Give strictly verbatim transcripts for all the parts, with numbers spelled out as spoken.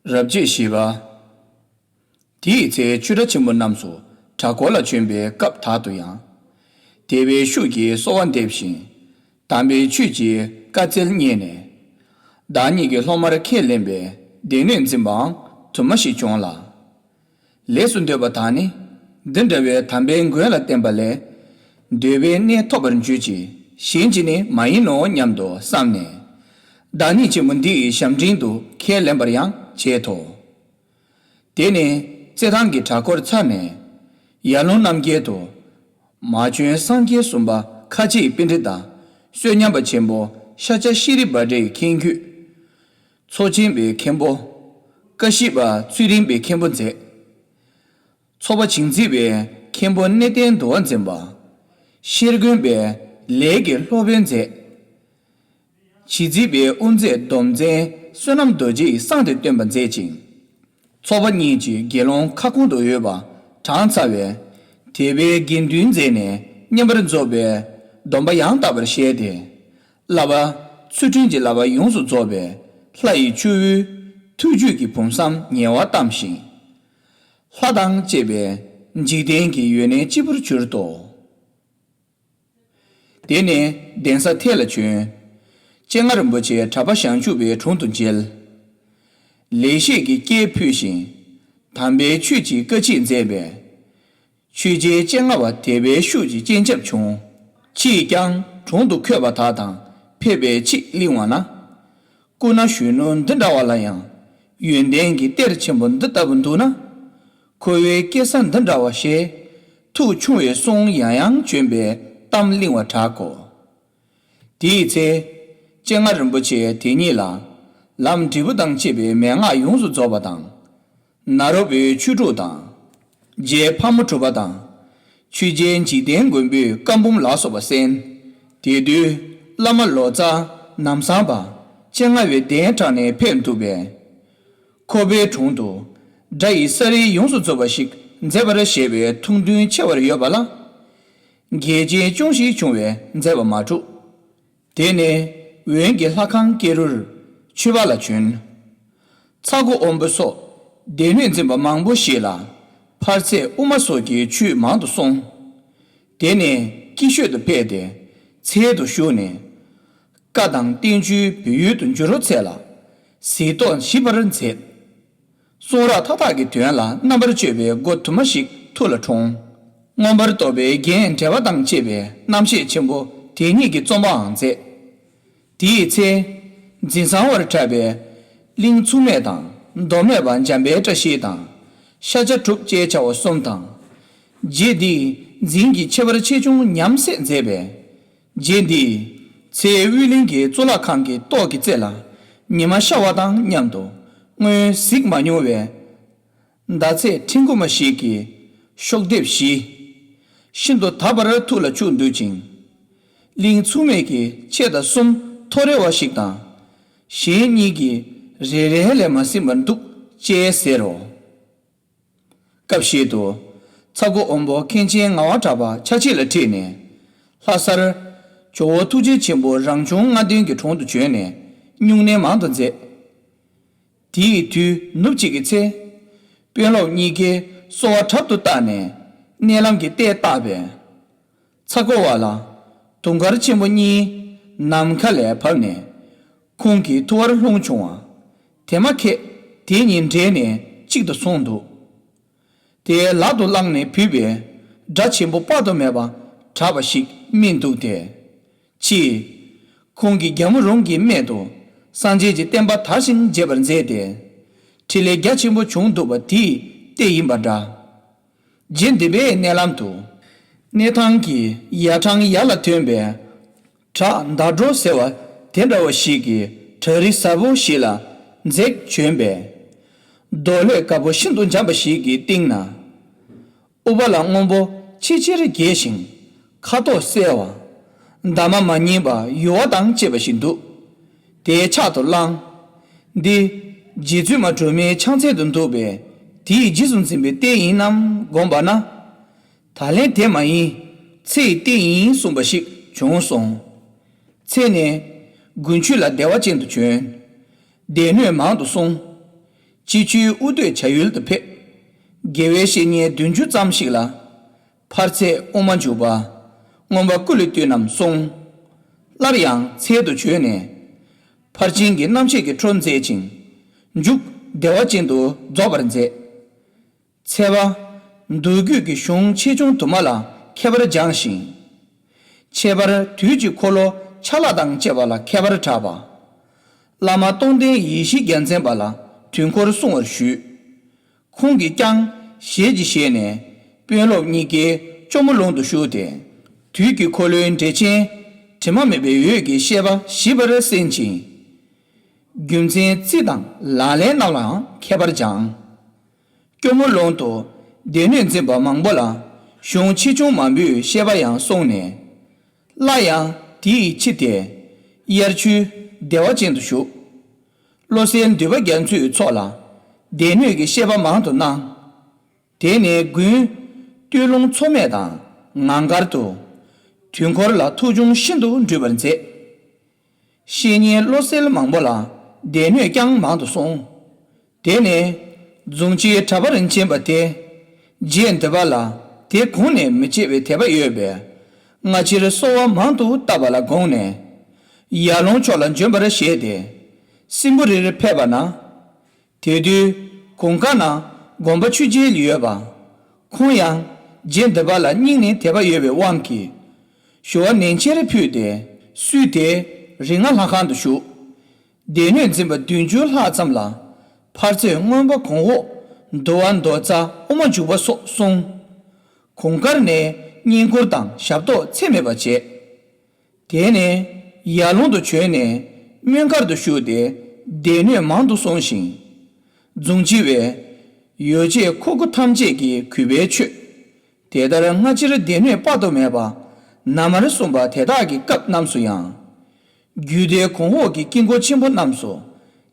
རབ་བྱེད་བཞི་པ། དེའི་ཚེ་ཆོས་གྲྭ་ཆེན་པོ་རྣམས་སུ་གྲྭ་སྐོར་ལ་བྱོན་པའི་སྐབས་དག་ཏུ་ཡང་། དད་པའི་ཤུགས་ཀྱིས་གསོལ་བ་འདེབས་ཤིང་། དམ་པའི་ཆོས་ཀྱི་བཀའ་སྩལ་མཉན་ནས། བདག་ཉིད་ཀྱི་སློབ་མར་ཁས་ལེན་པའི་སྡེ་སྣོད་འཛིན་པའང་དུ་མ་ཞིག་བྱུང་ལ། ལས་སུ་འདོད་པ་དག་ནི། འདི་འདྲ་བའི་དམ་པའི་མགོན་ལ་བརྟེན་པ་ལས། འདོད་པའི་གནས་ཐོབ་པར་འགྱུར་གྱི་གཞན་གྱིས་ནི་མ་ཡིན་ནོ་སྙམ་དུ་བསམས་ནས། བདག་ཉིད་ཆེན་པོ་འདི་ཡི་ཞབས་འབྲིང་དུ་ཁས་ལེན་པར་ཡང་བྱེད་དོ། དེ་ནས་རྩེད་ཐང་གི་གྲྭ་སྐོར་ཚར་ནས། ཡར་ཀླུང་རྣམ་རྒྱལ་དུ། མ་བྱོན་སངས་རྒྱས་གསུམ་པ་ཁ་ཆེའི་པཎྜི་ཏ་བསོད་སྙོམས་པ་ཆེན་པོ་ཤཱཀྱ་ཤྲཱི་བྷ་དྲའི་མཁན་བརྒྱུད། ཚོགས་ཆེན་པའི་མཁན་པོ། ཀ་ཤི་པ་ཚུལ་ཁྲིམས་པའི་མཁན་པོ་མཛད། ཚོགས་པ་བྱིང་རྩིས་པའི་མཁན་པོ་གནས་བརྟན་འདུལ་བ་འཛིན་པ། ཤེར་དགོན་པའི་ལས་ཀྱི་སློབ་དཔོན་མཛད། བྱི་རྩིས་པའི་དབུ་མཛད་སྡོམ་བཙན་བསོད་ནམས་རྡོ་རྗེས་གསང་སྟེ་བསྟོད་པ་མཛད་ཅིང་། ཚོགས་པ་གཉིས་ཀྱི་དགེ་སློང་ཁ་སྐོང་དུ་འོས་པ་གྲངས་ཚ་བས། དད་པའི་དགེ་འདུན་མཛད་ནས་བསྙེན་པར་རྫོགས་པའི་སྡོམ་པ་ཡང་དག་པར་བཞེས་ཏེ། བསླབ་པ་ཚུལ་ཁྲིམས་ཀྱི་བསླབ་པ་ཡོངས་སུ་རྫོགས་པའི་ལྷ་ཡི་ཆུ་བོའི་ཐུགས་རྒྱུད་ཀྱི་བུམ་བཟང་ཉེ་བར་བལྟམས་ཤིང་། ལྷ་དང་བཅས་པའི་འཇིག་རྟེན་གྱི་ཡོན་གནས་ལྕི་པོར་གྱུར་ཏོ། དེ་ནས་གདན་ས་ཐེད་ལ་བྱོན། སྤྱན་སྔ་རིན་པོ་ཆེ་གྲྭ་པ་བྱང་ཆུབ་པའི་དྲུང་དུ་མཇལ། ལེགས་བཤད་ཀྱི་སྐྱེས་ཕུལ་ཞིང་། དམ་པའི་ཆོས་ཀྱི་བཀའ་མཆིད་མཛད་པས། ཆོས་རྗེ་སྤྱན་སྔ་བ་དད་པའི་ཤུགས་ཀྱིས་སྤྱན་ཆབ་བྱུང་། ཕྱིས་ཀྱང་དྲུང་དུ་འཁོད་པ་དག་དང་ཕེབས་པའི་ཆེད་གླེང་བ་ན། སྐུ་ན་གཞོན་ནུ་འདི་འདྲ་བ་ལ་ཡང་ཡོན་ཏན་གྱི་གཏེར་ཆེན་པོ་འདི་ལྟ་བུ་འདུག་ན། ཁོ་བོའི་སྐྱེས་ས་འདི་འདྲ་བ་ཞེས་ཐུགས་ཆུང་བའི་གསུང་ཡང་ཡང་བྱོན་པའི་གཏམ་གླེང་བར་གྲག་གོ། དེའི་ཚེ། སྤྱན་སྔ་རིན་པོ་ཆེ་དེ་ཉིད་ལ། ལམ་འབྲས་བུ་དང་བཅས་པའི་མན་ངག་ཡོངས་སུ་རྫོགས་པ་དང་། ནཱ་རོ་པའི་ཆོས་དྲུག་དང་། རྗེ་ཕག་མོ་གྲུ་པ་དང་། ཆོས་རྗེ་འཇིག་རྟེན་མགོན་པོའི་བཀའ་འབུམ་ལ་སོགས་པ་གསན། དེ་དུས་བླ་མ་ལོ་ཙཱ་ནམ་བཟང་པ་སྤྱན་སྔ་བའི་གདན་དྲངས་ནས་ཕེབས་འདུག་པས། ཁོ་པའི་དྲུང་དུ་སྒྲ་ཡི་ས་རིལ་ཡོངས་སུ་རྫོགས་པ་ཞིག་མཛད་པར་བཞེད་པའི་ཐུགས་འདུན་ཆེ་བར་ཡོད་པ་ལ། འགལ་རྐྱེན་ཅུང་ཞིག་བྱུང་བས་མཛད་པ་མ་གྲུབ། དེ་ནས་འོན་གྱི་ལྷ་ཁང་ཀེ་རུར་མཆོད་པ་ལ་བྱོན། ཚ་སྒོ་དབོན་པོ་སོགས་སྡེ་སྣོད་འཛིན་པ་མང་པོ་ཞིག་ལ་ཕར་ཚད་དབུ་མ་སོགས་ཀྱི་ཆོས་མང་དུ་གསུངས། དེ་ནས་སྐྱིད་ཤོད་དུ་ཕེབས་ཏེ་ཚལ་དུ་བཞུགས་ནས། བཀའ་དང་བསྟན་བཅོས་བོད་ཡུལ་དུ་འགྱུར་རོ་ཚད་ལ་གཟིགས་རྟོག་ཞིབ་པར་མཛད། གསུང་རབ་མཐའ་དག་གི་དོན་ལ་རྣམ་པར་དཔྱོད་པའི་སྒོ་དུ་མ་ཞིག་ཐུགས་ལ་འཁྲུངས། མངོན་པར་རྟོགས་པའི་རྒྱན་འགྲེལ་པ་དང་བཅས་པའི་རྣམ་བཤད་ཆེན་པོ་དེ་ཉིད་ཀྱི་རྩོམ་པའང་མཛད། དེའི་ཚེ། འཛིན་བཟང་བར་གྲགས་པའི་གླིང་མཚུངས་མེད་དང་མདོ་སྨད་པ་འཇམ་དཔལ་བཀྲ་ཤིས་དང་། ཤཱཀྱ་གྲུབ་ཅེས་བྱ་བ་གསུམ་དང་། རྗེ་འདིས་འཛིན་གྱི་ཁྱད་པར་ཆེ་ཆུང་མཉམ་བསྲེས་མཛད་པས། རྗེ་འདིས་ཚེ་དབུས་གླིང་གི་གཙུག་ལག་ཁང་གི་ཏོག་གི་རྩེ་ལ་ཉི་མ་ཤར་བ་དང་མཉམ་དུ་སྔོན་གཟིགས་མ་མྱོང་བའི་ཟླ་ཚེས་ཕྲེང་སྐུ་མ་ཞིག་གི་ཤོག་ལྡེབས་བཞི། ཤིན་ཏུ་དག་པར་ཐུགས་ལ་བཅུག་འདུག་ཅིང་། གླིང་མཚུངས་མེད་ཀྱི་ཕྱེད་དང་གསུམ་ཐོ་རེ་བ་ཞིག་དང་། གཞན་གཉིས་ཀྱིས་རེ་རེ་ལས་མ་ཟིན་པར་འདུག་ཅེས་ཟེར་རོ། སྐབས་ཤིག་ཏུ། ཚ་སྒོ་དབོན་པོ་མཁན་ཆེན་ངག་དབང་གྲགས་པ་ཕྱག་ཕྱི་ལ་ཁྲིད་ནས། ལྷ་སར། ཇོ་བོ་ཐུགས་རྗེ་ཆེན་པོ་རང་བྱུང་ལྔ་ལྡན་གྱི་དྲུང་དུ་བྱོན་ནས་སྨྱུང་གནས་མང་དུ་མཛད། དེའི་དུས་ནུབ་གཅིག་གི་ཚེ། དཔོན་སློབ་གཉིས་ཀས་གསོལ་བ་དྲག་ཏུ་བཏབ་ནས་མནལ་ལམ་གྱི་ལྟས་བརྟགས་པས། ཚ་སྒོ་བ་ལ་དུང་དཀར་ཆེན་པོ་གཉིས་ནམ་མཁའ་ལས་བབས་ནས་ཁོང་གི་ཐུ་བར་ལྷུང་བྱུང་བ། དེ་མ་ཁད་དེ་གཉིས་འདྲེས་ནས་གཅིག་ཏུ་སོང་འདུག། དེ་ལག་ཏུ་བླངས་ནས་བུས་པས་སྒྲ་ཆེན་པོ་དཔག་ཏུ་མེད་པ་གྲགས་པ་ཞིག་སྨིན་འདུག་སྟེ། ཕྱིས། ཁོང་གིས་རྒྱལ་མོ་རོང་གི་སྨད་དུ་སངས་རྒྱས་ཀྱི་བསྟན་པ་དར་ཞིང་རྒྱས་པར་མཛད་དེ། འཕྲིན་ལས་རྒྱ་ཆེན་པོ་བྱུང་འདུག་པ་དེའི་ལྟས་ཡིན་པ་འདྲ། རྗེ་འདི་པའི་མནལ་ལམ་དུ། གནས་ཐང་གི་ཡར་འཕྲང་ཡར་ལ་ཐོན་པའི་བྲག་མདའ་སྒྲོ་ཟེར་བ་དེ་འདྲ་བ་ཞིག་གི་བྲག་རི་གཟར་པོ་ཞིག་ལ་འཛེགས་བྱོན་པས། རྡོ་ལྷོད་དཀར་པོ་ཤིན་ཏུ་འཇམ་པ་ཞིག་གི་སྟེང་ན། ཨུཏྤ་ལ་སྔོན་པོ་ཆེས་ཆེར་རྒྱས་ཤིང་ཁ་དོག་གསལ་བ། འདབ་མ་མ་རྙིང་པ་ཡུ་བ་དང་བཅས་པ་ཞིག་འདུག། དེའི་ཕྱག་ཏུ་བླངས། འདི་རྗེ་བཙུན་མ་སྒྲོལ་མའི་ཕྱག་མཚན་དུ་འདུག་པས་དེའི་རྗེས་སུ་འཛིན་པའི་ལྟས་ཡིན་ནམ་དགོངས་པ་ན། ད་ལན་དེ་མ་ཡིན། ཚེ་ཡི་ལྟས་ཡིན་གསུངས་པ་ཞིག་བྱུང་སོང་། ཚེ་ནས་དགུན་ཆོས་ལ་བདེ་བ་ཅན་དུ་བྱོན། སྡེ་སྣོད་མང་དུ་སོང་། སྤྱི་ཆོས་དབུ་སྟོད་བྱ་ཡུལ་དུ་ཕེབས། དགེ་བའི་བཤེས་གཉེན་བདུན་ཅུ་ཙམ་ཞིག་ལ། ཕར་ཚད་དབུ་མ་འཇུག་པ། མངོན་པ་ཀུན་ལས་བཏུས་རྣམས་གསུངས། སླར་ཡང་ཚལ་དུ་བྱོན་ནས། ཕར་ཕྱིན་གྱི་རྣམ་བཤད་ཀྱི་འཕྲོ་མཛད་ཅིང་། མཇུག་བདེ་བ་ཅན་དུ་རྫོགས་པར་མཛད། ཚལ་པ། མདོ་རྒྱུད་ཀྱི་གཞུང་ཆེ་ཆུང་དུ་མ་ལ་ཁྱད་པར་སྦྱངས་ཤིང་། ཁྱད་པར་དུས་ཀྱི་འཁོར་ལོ་ཆ་ལག་དང་བཅས་པ་ལ་ཁྱད་པར་གྲགས་པ། བླ་མ་སྟོང་ལྡན་ཡེ་ཤེས་རྒྱལ་མཚན་པ་ལ་དུས་འཁོར་གསུང་བར་ཞུས། ཁོང་གིས་ཀྱང་ཞལ་གྱིས་བཞེས་ནས་དཔོན་སློབ་གཉིས་ཀའི་ཇོ་མོ་ལུང་དུ་ཞུགས་ཏེ། དུས་ཀྱི་འཁོར་ལོའི་འགྲེལ་ཆེན་དྲི་མ་མེད་པའི་འོད་ཀྱི་བཤད་པ་ཞིབ་པར་གསན་ཅིང་། རྒྱུ་མཚན་རྩིས་དང་ལག་ལེན་རྣམས་ལའང་ཁྱད་པར་སྦྱངས། ཇོ་མོ་ལུང་དུ་སྡེ་སྣོད་འཛིན་པ་མང་པོ་ལ་གཞུང་ཆེ་ཆུང་མང་པོའི་བཤད་པ་ཡང་གསུངས་ནས། སླར་ཡང་དེ་ཡི་ཕྱི་དེ་དབྱར་ཆོས་བདེ་བ་ཅན་དུ་བཞུགས། བློ་གསལ་འདུས་པ་རྒྱ་མཚོའི་ཚོགས་ལ་སྡེ་སྣོད་ཀྱི་བཤད་པ་མང་དུ་གནང་། དེ་ནས་དགུན་སྟོད་ལུང་མཚོ་སྨད་དང་ངང་དཀར་དུ་དུས་འཁོར་ལ་ཐུགས་ཆུང་ཤིན་ཏུ་འགྲུབ་པར་མཛད། བཤེས་གཉེན་བློ་གསལ་མང་པོ་ལ་སྡེ་སྣོད་ཀྱང་མང་དུ་གསུངས། དེ་ནས་རྫོང་སྤྱིའི་གྲྭ་པ་རིན་ཆེན་པ་དེ་རྗེ་འདི་པ་ལ་དེ་གོང་ནས་མི་བརྗེད་པའི་དད་པ་ཡོད་པས། སྔ་ཕྱིར་གསོལ་བ་མང་དུ་བཏབ་པ་ལ་དགོངས་ནས། ཡར་ལུང་ཕྱོགས་ལ་འབྱོན་པར་བཞེད་དེ། སྲིན་པོ་རིར་ཕེབས་པ་ན། དེ་དུས་གུང་དཀར་ན་དགོན་པ་ཆོས་རྒྱལ་ཡོད་པ། ཁོང་ཡང་རྗེ་འདི་པ་ལ་སྙིང་ནས་དད་པ་ཡོད་པའི་དབང་གིས། ཞུ་བ་ནན་ཆེར་ཕུལ་ཏེ་བསུས་ཏེ་རིགས་ལྔ་ལྷ་ཁང་དུ་བཞུགས། སྡེ་སྣོད་འཛིན་པ་བདུན་ཅུ་ལྷག་ཙམ་ལ་ཕར་ཚད་མངོན་པ་གོང་འོག་འདུལ་བ་མདོ་རྩ་དབུ་མ་འཇུག་པ་སོགས་གསུངས། གུང་དཀར་ནས་བསྙེན་བཀུར་དང་ཞབས་ཏོག་ཚད་མེད་པ་བྱས། དེ་ནས་ཡར་ལུང་དུ་བྱོན་ནས་སྨོན་མཁར་དུ་བཞུགས་ཏེ་སྡེ་སྣོད་མང་དུ་གསུངས་ཤིང་། རྫོང་སྤྱི་བའི་ཡོ་བྱད་མཁོ་དགུ་ཐམས་ཅད་ཀྱིས་གུས་པས་མཆོད། དེ་ལྟར་སྔ་ཕྱིར་སྡེ་སྣོད་དཔག་ཏུ་མེད་པ་ན་མར་གསུངས་པ་དེ་དག་གི་སྐབས་རྣམས་སུ་ཡང་། རྒྱུད་སྡེ་གོང་འོག་གི་དཀྱིལ་འཁོར་ཆེན་པོ་རྣམས་སུ་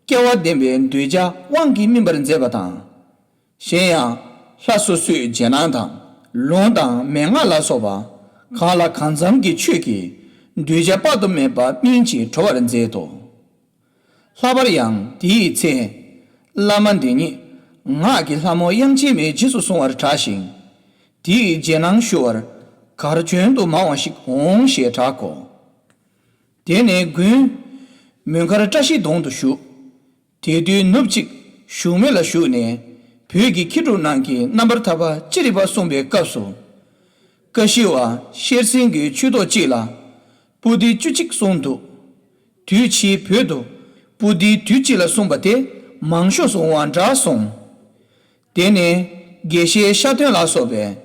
སྐལ་བ་ལྡན་པའི་གདུལ་བྱ་དབང་གིས་སྨིན་པར་མཛད་པ་དང་། གཞན་ཡང་ལྷ་སོ་སོའི་རྗེས་གནང་དང་ལུང་དང་མན་ངག་ལ་སོགས་པ་གང་ལ་གང་འཚམ་གྱི་ཆོས་ཀྱིས་གདུལ་བྱ་དཔག་ཏུ་མེད་པ་སྨིན་ཅིང་གྲོལ་བར་མཛད་དོ། ལྷག་པར་ཡང་དེའི་ཚེ་བླ་མ་འདི་ཉིད་ངག་གི་ལྷ་མོ་དབྱངས་ཅན་མའི་རྗེས་སུ་བཟུང་བར་གྲགས་ཤིང་། དེའི་རྗེས་གནང་ཞུ་བར་གར་བྱོན་དུ་མང་བ་ཞིག་འོང་ཞེས་གྲག་གོ། དེ་ནས་དགུན་མོན་མཁར་བཀྲ་ཤིས་སྡོང་དུ་བཞུགས། དེ་དུས་ནུབ་གཅིག་བཞུགས་མོལ་ལ་བཞུགས་ནས་བོད་ཀྱི་མཁས་གྲུབ་རྣམས་ཀྱི་རྣམ་པར་ཐར་པ་ཅི་རིགས་པ་གསུངས་པའི་སྐབས་སུ། ཀ་ཤི་བ་ཤེར་སེང་གི་ཆོས་ཐོག་ཅིག་ལ་པོ་ཏི་བཅུ་གཅིག་གསུངས་འདུག། དུས་ཕྱིས་བོད་དུ་པོ་ཏི་དུས་གཅིག་ལ་གསུངས་པ་དེ་མང་ཤོས་སུ་འོང་བ་འདྲ་གསུངས། དེ་ནས་དགེ་བཤེས་ཤཱ་སྟོན་ལ་སོགས་པས་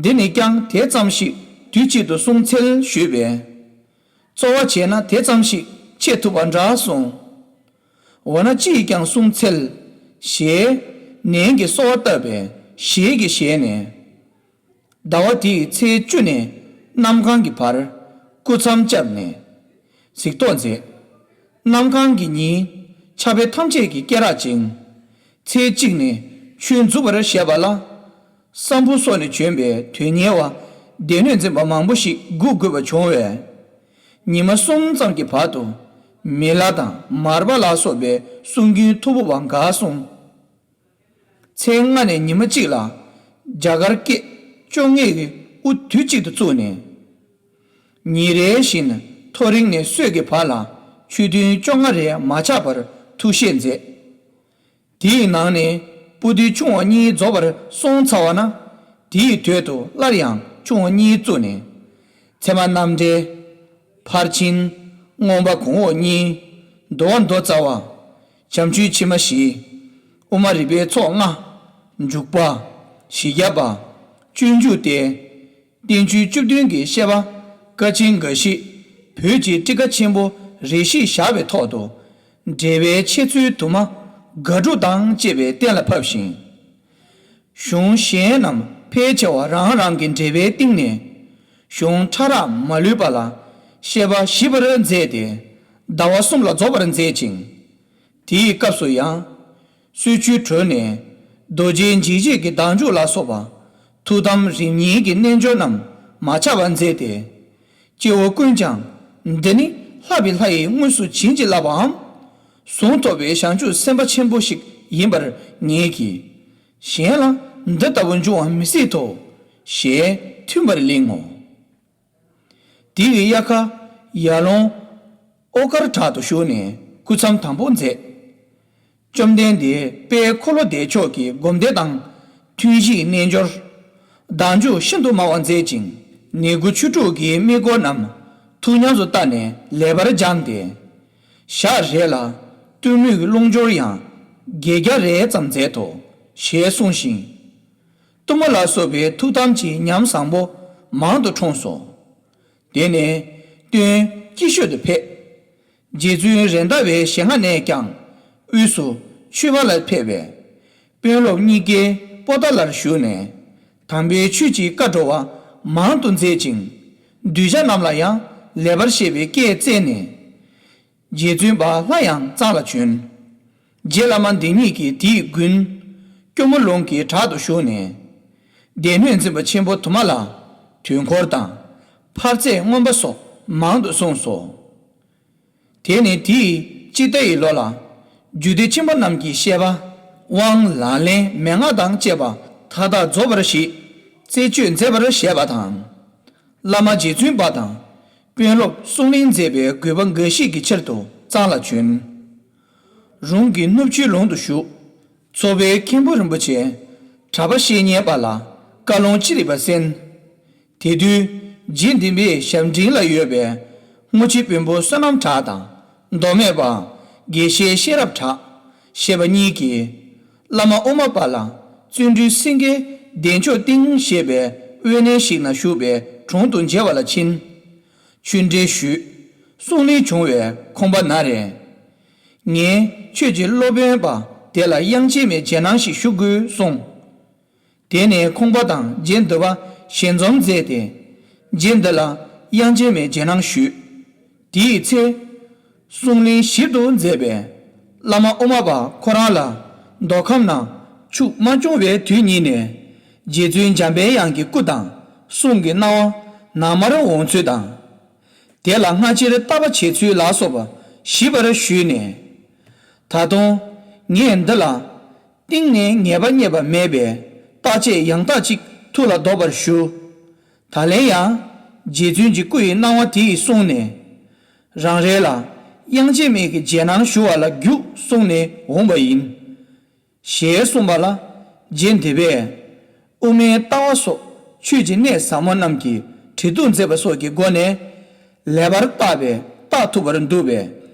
འདི་ནི་ཀྱང་དེ་ཙམ་ཞིག་དུས་གཅིག་ཏུ་གསུངས་འཚལ་ཞུས་པས། རྩོལ་བ་བྱས་ན་དེ་ཙམ་ཞིག་འཆད་ཐུབ་པ་འདྲ་གསུངས། འོ་ན་ཅི་ཡིས་ཀྱང་གསུངས་འཚལ། ཞེས་ནན་གྱིས་གསོལ་བ་བཏབ་པས་ཞལ་གྱིས་བཞེས་ནས། ཟླ་བ་དེའི་ཚེས་བཅུ་ནས་གནམ་གང་གི་བར་སྐུ་མཚམས་བཅད་ནས་གཟིགས་རྟོག་མཛད། གནམ་གང་གི་ཉིན་ཕྱག་དཔེ་ཐམས་ཅད་ཀྱི་སྐེ་རགས་བཅིངས། ཚེས་གཅིག་ནས་ཆོས་མཛུབ་པར་བཞེས་པ་ལ། སམ་བྷོ་སོགས་ནས་བྱོན་པའི་དོན་གཉེར་བ་སྡེ་སྣོད་འཛིན་པ་མང་པོ་ཞིག་སྒུག་དགོས་པ་བྱུང་བས། ཉི་མ་གསུམ་ཙམ་གྱི་བར་དུ་མི་ལ་དང་མར་པ་ལ་སོགས་པའི་གསུང་རྒྱུན་ཐོར་བུ་བ་འགའ་གསུངས། ཚེས་ལྔ་ནས་ཉི་མ་གཅིག་ལ་རྒྱ་གར་སྐད་བཅོ་ལྔའི་དབུ་དུས་གཅིག་ཏུ་བཙུགས་ནས། ཉིན་རེ་བཞིན་ཐོ་རེངས་ནས་གསོལ་གྱི་བར་ལ་ཆོས་ཐུན་བཅོ་ལྔ་རེ་མ་ཆག་པར་ཐུགས་བཞེད་མཛད། དེའི་ནང་ནས་པོ་ཏི་ཆུང་བ་གཉིས་རྫོགས་པར་སོང་ཚར་བ་ན། དེའི་དོད་དུ་སླར་ཡང་ཆུང་བ་གཉིས་བཙུགས་ནས། ཚད་མ་རྣམ་འགྲེལ། ཕར་ཕྱིན། མངོན་པ་གོང་འོག་གཉིས། འདུལ་བ་མདོ་རྩ་བ། བྱམས་ཆོས་ཕྱི་མ་བཞི། དབུ་མ་རིག་པའི་ཚོགས་ལྔ། འཇུག་པ། བཞི་བརྒྱ་པ། སྤྱོད་འཇུག་སྟེ། བསྟན་བཅོས་བཅུ་བདུན་གྱི་བཤད་པ་ཀ་ཆེན་འགའ་ཞིག་བོད་ཀྱི་ཊཱི་ཀ་ཆེན་པོ་རེ་ཞིག་བཞག་པའི་ཐོག་ཏུ། འགྲེལ་པའི་འཆད་ཚུལ་དུ་མ་དགག་སྒྲུབ་དང་བཅས་པའི་གཏན་ལ་ཕབ་ཤིང་། གཞུང་གཞན་རྣམས་ཕལ་ཆེ་བ་རང་རང་གི་འགྲེལ་པའི་སྟེང་ནས། གཞུང་ཕྲ་རགས་མ་ལུས་པ་ལ་བཤད་པ་ཞིབ་པར་མཛད་དེ། ཟླ་བ་གསུམ་ལ་རྫོགས་པར་མཛད་ཅིང་། དེའི་སྐབས་སུ་ཡང་། སྲོད་ཆུ་གྲོལ་ནས་རྡོ་རྗེ་འཇིགས་བྱེད་ཀྱི་བདག་འཇུག་ལ་སོགས་པ་ཐུགས་དམ་རིམ་གཉིས་ཀྱི་རྣལ་འབྱོར་རྣམས་མ་ཆག་པར་མཛད་དེ། སྐྱེ་བོ་ཀུན་ཀྱང་འདི་ནི་ལྷ་བི་ལྷ་ཡིས་དངོས་སུ་བྱིན་གྱིས་བརླབས་པའམ། གཟུངས་ཐོབ་པའི་བྱང་ཆུབ་སེམས་དཔའ་ཆེན་པོ་ཞིག་ ཡིན་པར་ངེས་ཀྱི། གཞན་ལ་འདི་ལྟ་བུ་འབྱུང་བ་མི་སྲིད་དོ། ཞེས་མཐུན་པར་གླེང་ངོ་། དེ་ཡི་དབྱར་ཁ་ཡར་ལུང་ཨོ་དཀར་བྲག་ཏུ་བཞུགས་ནས་སྐུ་མཚམས་དམ་པོ་མཛད། བཅོམ་ལྡན་འདས་དཔལ་འཁོར་ལོ་བདེ་མཆོག་གི་སྒོམ་བཟླས་དང་ཐུན་བཞིའི་རྣལ་འབྱོར། བདག་འཇུག་ཤིན་ཏུ་མང་བ་མཛད་ཅིང་ནི་གུ་ཆོས་དྲུག་གི་དམིགས་སྐོར་རྣམས་ཐུགས་ཉམས་སུ་བསྟར་ནས་ལེགས་པར་སྦྱངས་ཏེ། ཞག་རེ་ལ་གཏོལ་མུས་ཀྱི་རླུང་སྦྱོར་ཡང་བརྒྱད་བརྒྱ་རེ་ཙམ་མཛད་དོ། ཞེས་གསུངས་ཤིང་། གཏུམ་མོ་ལ་སོགས་པའི་ཐུགས་དམ་གྱི་ཉམས་བཟང་པོ་མང་དུ་འཁྲུངས་སོ། དེ་ནས་སྟོན་སྐྱིད་ཤོད་དུ་ཕེབས། རྗེ་བཙུན་རེད་མདའ་བའི་ཞལ་སྔ་ནས་ཀྱང་དབུས་སུ་མཆོད་པ་ལ་ཕེབས་པས། དཔོན་སློབ་གཉིས་ཀས་པོ་ཏཱ་ལར་བཞུགས་ནས་དམ་པའི་ཆོས་ཀྱི་བཀའ་བགྲོ་བ་མང་དུ་མཛད་ཅིང་། གདུལ་བྱ་རྣམས་ལ་ཡང་ལེགས་པར་བཤད་པའི་སྐད་བསྩལ་ནས། རྗེ་བཙུན་པ་ལྷ་ཡང་གཙང་ལ་བྱོན། རྗེ་བླ་མ་འདི་ཉིད་ཀྱིས་དེའི་དགུན་སྐྱོར་མོ་ལུང་གི་བྲག་ཏུ་བཞུགས་ནས། སྡེ་སྣོད་འཛིན་པ་ཆེན་པོ་དུ་མ་ལ་དུས་འཁོར་དང་ཕར་ཚད་མངོན་པ་སོགས་མང་དུ་གསུངས་སོ། དེ་ནས་དེའི་དཔྱིད་ཟླ་ཡི་ལོ་ལ་རྒྱུད་སྡེ་ཆེན་པོ་རྣམས་ཀྱི་བཤད་པ་དབང་ལག་ལེན་མན་ངག་དང་བཅས་པ་མཐའ་དག་རྫོགས་པར་བཞེས། རྩད་གཅོད་མཛད་པར་བཞེས་པ་དང་། བླ་མ་རྗེ་བཙུན་པ་དང་དཔོན་སློབ་གསུང་གླེང་མཛད་པའི་དགོས་པ་འགའ་ཞིག་གི་ཕྱིར་དུ་གཙང་ལ་བྱོན། རུང་གི་སྣུབས་ཆུའི་ལུང་དུ་བཞུགས། ཚོ་པའི་མཁན་པོ་རིན་པོ་ཆེ་གྲྭ་པ་བཤེས་གཉེན་པ་ལ་བཀའ་ལུང་ཅི་རིགས་པ་གསན། དེ་དུས་རྗེ་འདི་པའི་ཞབས་འབྲིང་ལ་ཡོད་པའི་སྔོ་ཆེ་དཔོན་པོ་བསོད་ནམས་གྲགས་དང་མདོ་སྨད་པ་དགེ་བཤེས་ཤེས་རབ་གྲགས་ཞེས་པ་གཉིས་ཀྱིས་བླ་མ་དབུ་མ་པ་ལ་བརྩོན་འགྲུས་སེང་གེ་བདེ་མཆོག་སྟེང་ཞེས་པའི་དབེན་གནས་ཤིག་ན་བཞུགས་པའི་དྲུང་དུ་མཇལ་བ་ལ་ཕྱིན། ཆོས་འབྲེལ་ཞུས། གསུང་གླེང་བྱུང་བའི་ཁོམ་པ་ན་རེ། ངས་ཁྱོད་ཀྱི་སློབ་དཔོན་པ་དེ་ལ་དབྱངས་ཅན་མའི་རྗེས་གནང་ཞིག་ཞུ་དགོས་གསུངས། དེ་ནས་ཁོང་པ་དང་རྗེ་འདི་པ་ཞལ་འཛོམས་མཛད་དེ། རྗེ་འདི་ལ་དབྱངས་ཅན་མའི་རྗེས་གནང་ཞུས། དེའི་ཚེ། གསུང་གླེང་ཞིབ་ཏུ་མཛད་པས། བླ་མ་དབུ་མ་པ་ཁོ་རང་ལ་མདོ་ཁམས་ན་ཕྱུགས་མ་སྐྱོང་བའི་དུས་ཉིད་ནས། རྗེ་བཙུན་འཇམ་པའི་དབྱངས་ཀྱི་སྐུ་དང་གསུང་གི་སྣང་བ་ནམ་མར་འོང་ཚུལ་དང་། དེ་ལ་སྔ་ཕྱིར་བརྟག་པ་བྱེད་ཚུལ་ལ་སོགས་པ་ཞིབ་པར་ཞུས་ནས། ད་དུང་ངས་འདི་ལ་གཏིང་ནས་ངེས་པ་རྙེད་པ་མེད་པས་རྟག་དཔྱད་ཡང་དག་ཅིག་ཐུགས་ལ་འདོགས་པར་ཞུ། ད་ལན་ཡང་རྗེ་བཙུན་གྱི་སྐུ་ཡི་སྣང་བ་དེ་ཡིས་གསུངས་ནས། རང་རེ་ལ་དབྱངས་ཅན་མའི་གི་རྗེས་གནང་ཞུ་བ་ལ་རྒྱུགས་གསུངས་ནས་འོངས་པ་ཡིན། ཞེས་གསུངས་པ་ལ། རྗེ་འདི་པས་དབུ་མའི་ལྟ་བ་སོགས་ཆོས་ཀྱི་གནད་ཟབ་མོ་རྣམས་ཀྱི་དྲི་གཏུག་མཛད་པ་སོགས་ཀྱི་སྒོ་ནས་ལེགས་པར་བརྟགས་པས་བརྟག་ཐུབ་པར་འདུག་པས་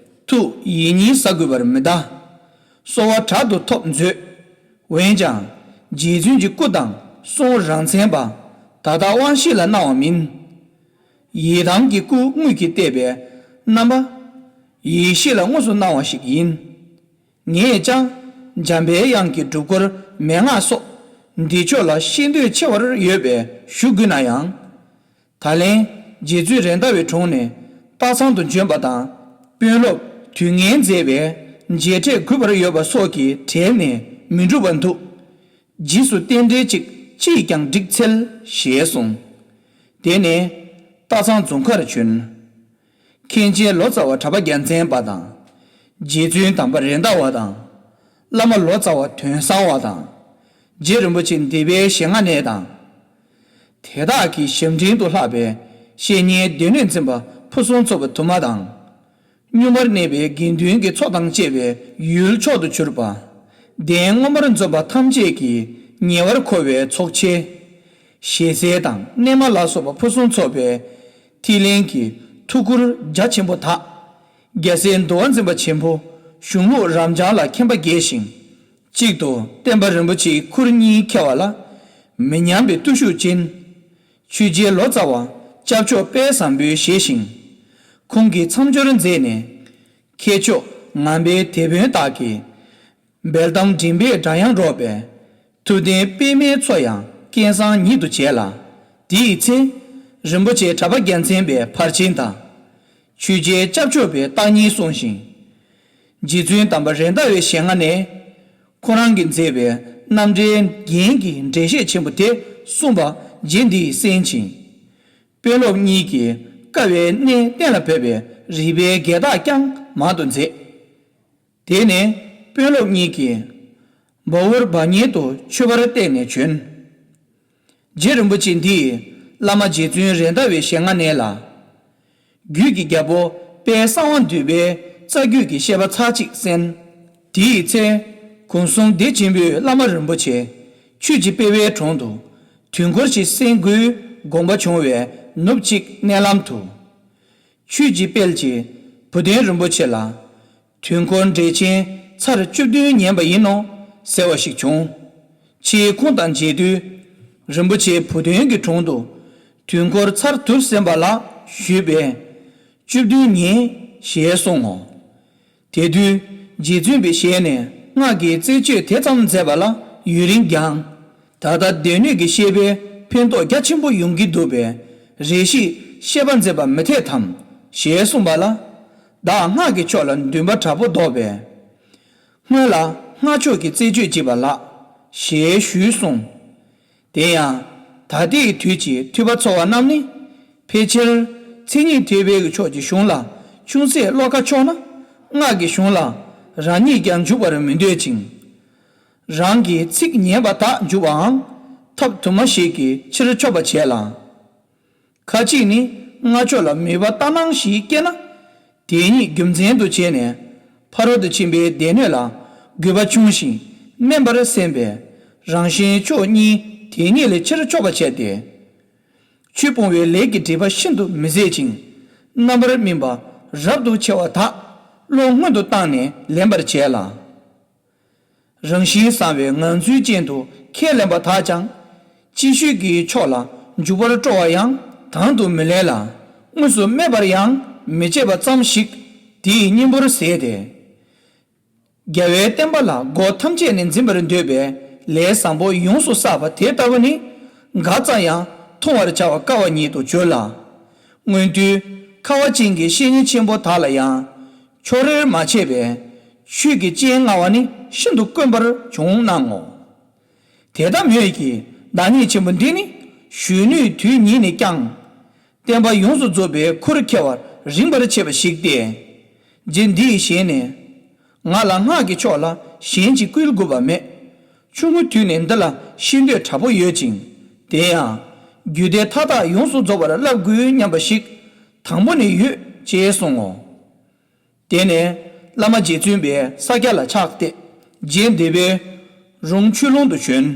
ཐུགས་ཡིད་གཉིས་ཟ་དགོས་པར་མི་གདའ། གསོལ་བ་དྲག་ཏུ་ཐོབ་མཛོད། འོན་ཀྱང་རྗེ་བཙུན་གྱི་སྐུ་དང་གསུང་རང་མཚན་པ་ད་ལྟ་དབང་ཤེས་ལ་སྣང་བ་མིན། ཡི་དམ་གྱི་སྐུ་དངོས་ཀྱིས་བལྟས་པའི་རྣམ་པ་ཡིད་ཤེས་ལ་དངོས་སུ་སྣང་བ་ཞིག་ཡིན། ངས་ཀྱང་འཇམ་པའི་དབྱངས་ཀྱི་སྒྲུབ་སྐོར་མན་ངག་སོགས་འདི་ཕྱོགས་ལ་ཤེས་འདོད་ཆེ་བར་ཡོད་པས་ཞུ་དགོས་ན་ཡང་། ད་ལན་རྗེ་བཙུན་རེད་མདའ་བའི་དྲུང་ནས་སྟག་ཚང་དུ་བྱོན་པ་དང་དཔོན་སློབ་དུས་ངན་མཛད་པའི་མཇལ་འཕྲད་གུས་པར་ཡོད་པ་སོགས་ཀྱི་གྲས་ནས་མི་འགྲུབ་པ་འདུག། རྗེས་སུ་རྟེན་འབྲེལ་ཅིག་ཅིས་ཀྱང་འགྲིག་འཚལ་ཞེས་གསུངས། དེ་ནས་སྟག་ཚང་རྫོང་ཁར་བྱོན། མཁན་ཆེན་ལོ་ཙཱ་བ་གྲྭ་པ་རྒྱལ་མཚན་པ་དང་། རྗེ་བཙུན་དམ་པ་རེད་མདའ་བ་དང་། བླ་མ་ལོ་ཙཱ་བ་དོན་བཟང་བ་དང་། རྗེ་རིན་པོ་ཆེ་འདི་པའི་ཞལ་སྔ་ནས་དང་། དེ་དག་གི་ཞབས་འབྲིང་དུ་ལྷག་པའི་བཤེས་གཉེན་སྡེ་སྣོད་འཛིན་པ་ཕུན་སུམ་ཚོགས་པ་དུ་མ་དང་། གཉུག་མར་གནས་པའི་དགེ་འདུན་གྱི་ཚོགས་དང་བཅས་པའི་ཡུལ་མཆོག་ཏུ་གྱུར་པ། གདན་མངོན་པར་འཛོམས་པ་ཐམས་ཅད་ཀྱིས་ཉེ་བར་མཁོ་བའི་ཚོགས་ཆེན། ཞལ་ཟས་དང་གནས་མལ་ལ་སོགས་པ་ཕུན་སུམ་ཚོགས་པའི་ཐིག་ལེན་གྱི་ཐུགས་ཁུར་རྒྱ་ཆེན་པོ་དག། རྒྱལ་སྲས་འདུལ་བ་འཛིན་པ་ཆེན་པོ་གཞུང་ལུགས་རབ་འབྱམས་ལ་མཁྱེན་པ་རྒྱས་ཤིང་། གཅིག་ཏུ་བསྟན་པ་རིན་པོ་ཆེའི་ཁུར་གཉིས་འཁྱེར་བ་ལ་མི་ཉམས་པའི་བརྟུལ་ཞུགས་ཅན། ཆོས་རྗེ་ལོ་ཙཱ་བ་སྐྱབས་མཆོག་དཔལ་བཟང་པོས་བཞེས་ཤིང་། ཁོང་གིས་མཚམས་སྦྱོར་མཛད་ནས། མཁས་མཆོག་ངང་པའི་དེད་དཔོན་དག་གིས། འབེལ་གཏམ་མགྲིན་པའི་སྒྲ་དབྱངས་སྒྲོགས་པས། ཐུབ་བསྟན་པདྨའི་མཚོ་ཡང་རྐྱེན་བཟང་ཉིད་དུ་བྱས་ལ། དེའི་ཚེ། རིན་པོ་ཆེ་གྲྭ་པ་རྒྱལ་མཚན་པའི་ཕར་ཕྱིན་དང་། ཆོས་རྗེ་སྐྱབས་མཆོག་པའི་བརྟག་གཉིས་གསུངས་ཤིང་། རྗེ་བཙུན་དམ་པ་རེད་མདའ་བའི་ཞལ་སྔ་ནས། ཁོ་རང་གིས་མཛད་པའི་རྣམ་འགྲེལ་རྒྱན་གྱི་འགྲེལ་བཤད་ཆེན་པོ་དེ་གསུངས་པ་རྗེ་འདིས་གསན་ཅིང་། དཔོན་སློབ་གཉིས་ཀྱིས་དཀའ་བའི་གནས་གཏན་ལ་ཕབ་པའི་རིགས་པའི་བརྒལ་བརྟག་ཀྱང་མང་དུ་མཛད། དེ་ནས་དཔོན་སློབ་གཉིས་ཀྱིས། འབའ་བར་འབའ་ཉལ་དུ་མཆོད་པར་བལྟས་ནས་བྱོན། རྗེ་རིན་པོ་ཆེ་འདིས་བླ་མ་རྗེ་བཙུན་རེད་མདའ་བའི་ཞལ་སྔ་ནས་ལ། རྒྱུད་ཀྱི་རྒྱལ་པོ་དཔལ་གསང་བ་འདུས་པའི་རྩ་རྒྱུད་ཀྱི་བཤད་པ་ཚར་གཅིག་གསན། དེའི་ཚེ། གུང་གསུང་བདེ་ཆེན་པོས་བླ་མ་རིན་པོ་ཆེ་ཆོས་ཀྱི་སྤེལ་བའི་དྲུང་དུ་དུས་འཁོར་གྱི་སེང་དགུའི་དགོངས་པ་བྱུང་བའི་ནུབ་གཅིག་མནལ་ལམ་དུ། ཆོས་ཀྱི་དཔལ་གྱིས་བུ་སྟོན་རིན་པོ་ཆེ་ལ། དུས་འཁོར་འགྲེལ་ཆེན་ཚར་བཅུ་བདུན་ཉན་པ་ཡིན་ནོ་ཟེར་བ་ཞིག་བྱུང་། ཆེས་ཁོང་དང་མཇལ་དུས། རིན་པོ་ཆེ་བུ་སྟོན་གྱི་དྲུང་དུ། དུས་འཁོར་ཚར་དུ་གསན་པ་ལགས་ཞུས་པས། བཅུ་བདུན་ཉན་ཞེས་གསུངས་ངོ་། དེ་དུས་རྗེ་བཙུན་པའི་ཞལ་ནས་སྔགས་ཀྱི་རྩད་གཅོད་དེ་ཙམ་མཛད་པ་ལ་ཡུན་རིང་བསྐྱངས། ད་ལྟ་སྡེ་སྣོད་ཀྱི་བཤད་པའི་ཕན་ཐོགས་རྒྱ་ཆེན་པོ་ཡོང་གི་འདུག་པས་རེ་ཞིག་བཤད་པ་མཛད་པ་མི་འཐད་དམ་ཞེས་གསུངས་པ་ལ། བདག་སྔགས་ཀྱི་ཕྱོགས་ལ་འདུན་པ་དྲག་པོ་བདོག་པས། སྔོན་ལ་སྔགས་ཕྱོགས་ཀྱི་རྩད་གཅོད་བགྱིས་པ་ལགས་ཞེས་ཞུས་གསུངས། དེ་ཡང་ད་ལྟའི་དུས་ཀྱི་ཐོས་པ་ཚོ་བ་རྣམས་ནི། ཕལ་ཆེར་མཚན་ཉིད་ཐོས་པའི་ཕྱོགས་ཀྱི་གཞུང་ལ་ཅུང་ཟད་བློ་ཁ་ཕྱོགས་ན། སྔགས་ཀྱི་གཞུང་ལ་རང་ཉིད་ཀྱང་འཇུག་པར་མི་འདོད་ཅིང་། རང་གི་ཚིག་ཉན་པ་དག་འཇུག་པའང་ཐབས་དུ་མ་ཞིག་གིས་ཕྱིར་ཆོག་པ་བྱས་ལ། ཁ་ཅིག་ནི་སྔགས་ཕྱོགས་ལ་མོས་པ་ལྟར་སྣང་ཞིག་སྐྱེས་ན། དེ་ཉིད་རྒྱུ་མཚན་དུ་བྱས་ནས་ཕ་རོལ་ཏུ་ཕྱིན་པའི་སྡེ་སྣོད་ལ་དགོས་པ་ཆུང་ཞིང་དམན་པར་སེམས་པས་རང་གཞན་ཕྱོགས་གཉིས་དེ་ཉིད་ལས་ཕྱིར་ཆོག་པ་བྱས་ཏེ། ཆོས་སྤོང་བའི་ལས་ཀྱི་སྒྲིབ་པ་ཤིན་ཏུ་མི་བཟད་ཅིང་། རྣམ་པར་སྨིན་པ་རབ་ཏུ་ཕྱེ་བ་དག་བློ་སྔོན་དུ་བཏང་ནས་ལེན་པར་བྱས་ལ། རང་བཞིན་བཟང་བའི་ངང་ཚུལ་ཅན་དུ་ཁས་ལེན་པ་དག་ཀྱང་། ཅིག་ཤོས་ཀྱི་ཕྱོགས་ལ་འཇུག་པར་སྤྲོ་བ་ཡང་དང་དུ་མི་ལེན་ལ། དངོས་སུ་སྨད་པར་ཡང་མི་བྱེད་པ་ཙམ་ཞིག་དེའི་གཉེན་པོར་ཟད་དེ། རྒྱལ་བའི་བསྟན་པ་ལ་སྒོ་ཐམས་ཅད་ནས་འཛིན་པར་འདོད་པའི་ལས་བཟང་པོ་ཡོངས་སུ་བསགས་པ་དེ་ལྟ་བུ་ནི། འགའ་ཙམ་ཡང་མཐོང་བར་བྱ་བ་དཀའ་བ་ཉིད་དུ་གྱུར་ལ། མངོན་དུ་ཁ་བ་ཅན་གྱི་བཤེས་གཉེན་ཆེན་པོ་དག་ལ་ཡང་ཕྱོགས་རིས་མ་བྱས་པས་ཆོས་ཀྱི་སྤྱན་མངའ་བ་ནི་ཤིན་ཏུ་དཀོན་པར་བྱུང་སྣང་ངོ་། དེ་ལྟ་མོད་ཀྱི་བདག་ཉིད་ཆེན་པོ་འདི་ནི་གཞོན་ནུའི་དུས་ཉིད་ནས་ཀྱང་། བསྟན་པ་ཡོངས་སུ་རྫོགས་པའི་ཁུར་ཁྱེར་བར་རིངས་པར་བྱེད་པ་ཞིག་སྟེ། རྗེ་འདིའི་ཞལ་ནས། ང་ལ་སྔགས་ཀྱི་ཕྱོགས་ལ་གཞན་གྱིས་བསྐུལ་དགོས་པ་མེད། ཆུང་ངུ་དུས་ནས་འདི་ལ་ཤེས་འདོད་དྲག་པོ་ཡོད་ཅིང་། དེ་ཡང་རྒྱུད་སྡེ་མཐའ་དག་ཡོངས་སུ་རྫོགས་པར་བསླབ་དགོས་སྙམ་པ་ཞིག་དང་པོ་ནས་ཡོད་ཅེས་གསུངས་ངོ་། དེ་ནས་བླ་མ་རྗེ་བཙུན་པས་ས་སྐྱ་ལ་ཕྱག་གཏད། རྗེ་འདི་པའི་རོང་ཆོས་ལུང་དུ་བྱོན།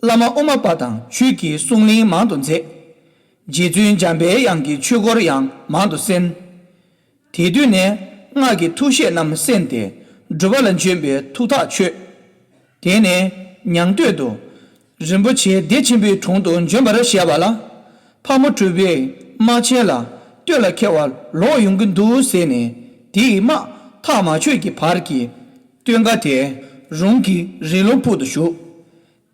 བླ་མ་ཨོ་མ་པ་དང་ཆོས་ཀྱི་གསུང་གླེང་མང་དུ་མཛད། རྗེ་བཙུན་འཇམ་པའི་དབྱངས་ཀྱི་ཆོས་སྐོར་ཡང་མང་དུ་གསན། དེ་དུས་ནས་སྔགས་ཀྱི་ཐུགས་བཞེད་རྣམས་གསན་ཏེ་སྒྲུབ་པ་ལ་འབྱོན་པའི་ཐུགས་ཐག་ཆོད། དེ་ནས་ཉང་སྟོད་དུ་རིན་པོ་ཆེ་བདེ་ཆེན་པོའི་དྲུང་དུ་འབྱོན་པར་བཞེད་པ་ལ། ཕག་མོ་གྲུ་པས་དམག་ཆེན་ལ་སྟོད་ལ་འཁེལ་བར་ལོག་ཡོང་གི་འདུག་ཟེར་ནས་དེའི་དམག་ཐག་མ་ཆོད་ཀྱི་བར་གྱི་སྟོན་ཁ་དེ་རོང་གི་རི་ལུང་ཕུག་ཏུ་བཞུགས།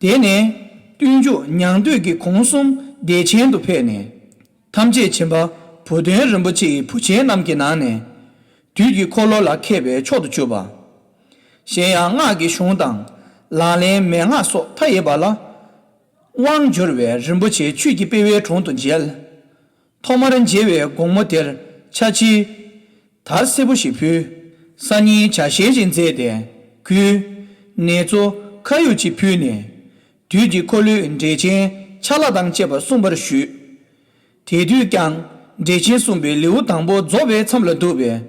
དེ་ནས་སྟོན་མཇུག་ཉང་སྟོད་ཀྱི་གུང་གསུམ་བདེ་ཆེན་དུ་ཕེབས་ནས། ཐམས་ཅད་མཁྱེན་པ་བུ་སྟོན་རིན་པོ་ཆེ་ཡི་བུ་ཆེན་རྣམས་ཀྱི་ནང་ནས། དུས་ཀྱི་འཁོར་ལོ་ལ་མཁས་པའི་མཆོག་ཏུ་གྱུར་པ། གཞན་ཡང་སྔགས་ཀྱི་གཞུང་དང་། ལག་ལེན་མན་ངག་སོགས་མཐའ་ཡས་པ་ལ། དབང་བསྒྱུར་བའི་རིན་པོ་ཆེ་ཆོས་ཀྱི་སྤེལ་བའི་དྲུང་དུ་མཇལ། ཐོག་མར་མཇལ་བའི་དགོང་མོ་དེར་ཕྱག་ཕྱིའི་དར་སེར་པོ་ཞིག་ཕུལ། སང་ཉིན་ཇ་ཤེལ་ཞིག་མཛད་དེ་གུས། ནེ་ཙོ་ཁ་ཡུག་ཅིག་ཕུལ་ནས། དུས་ཀྱི་འཁོར་ལོའི་འགྲེལ་ཆེན་ཆ་ལག་དང་བཅས་པ་གསུངས་པར་ཞུས། དེ་དུས་ཀྱང་འགྲེལ་ཆེན་གསུངས་པའི་ལེའུ་དང་པོ་རྫོགས་པའི་མཚམས་ལ་འདུག་པས།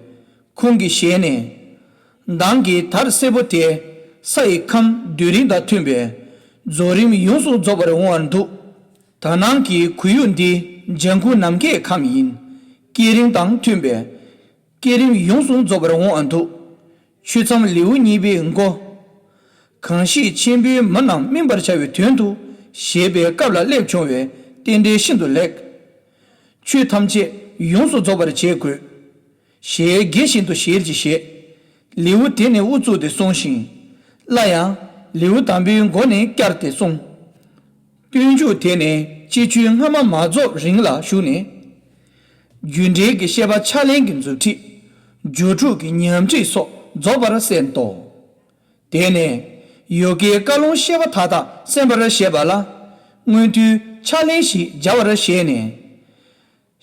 ཁོང་གི་ཞལ་ནས། མདང་གི་དར་སེར་པོ་དེ་ས་ཡི་ཁམས་རྡུལ་རིམ་དང་མཐུན་པས་རྫོགས་རིམ་ཡོངས་སུ་རྫོགས་པར་འོང་བར་འདུག། ད་ནང་གི་གུས་ཡུག་འདི་ལྗང་ཁུ་ནམ་མཁའི་ཁམས་ཡིན། བསྐྱེད་རིམ་དང་མཐུན་པས། བསྐྱེད་རིམ་ཡོངས་སུ་རྫོགས་པར་འོང་བར་འདུག། ཆོས་མཚམས་ལེའུ་གཉིས་པའི་མགོ། གང་ཞིག་ཆེན་པོའི་མི་རྣམས་སྨིན་པར་བྱ་བའི་དོན་དུ་ཞེས་པའི་སྐབས་ལ་སླེབས་བྱུང་བས་རྟེན་འབྲེལ་ཤིན་ཏུ་ལེགས། ཆོས་ཐམས་ཅད་ཡོངས་སུ་རྫོགས་པར་བྱེད་དགོས། ཞེས་དགྱེས་བཞིན་དུ་ཞལ་གྱིས་བཞེས། ལེའུ་དེ་ནས་དབུ་བཙུགས་ཏེ་གསུངས་ཤིང་། སླར་ཡང་ལེའུ་དང་པོའི་མགོ་ནས་བསྐྱར་ཏེ་གསུངས། སྟོན་མཇུག་དེ་ནས་སྤྱི་ཆོས་སྔ་མ་མ་རྫོགས་རིང་ལ་བཞུགས་ནས། རྒྱུད་འགྲེལ་གྱི་བཤད་པ་ཕྱག་ལེན་གྱི་མཛུབ་ཁྲིད། སྦྱོར་དྲུག་གི་ཉམས་ཁྲིད་སོགས་རྫོགས་པར་གསན་ཏོ། དེ་ནས་ཡོ་གའི་བཀའ་ལུང་བཤད་པ་མཐའ་དག་གསན་པར་བཞེད་པ་ལ། མངོན་མཐོའི་ཕྱག་ལེན་ཞིག་སྦྱར་བར་བཞེད་ནས།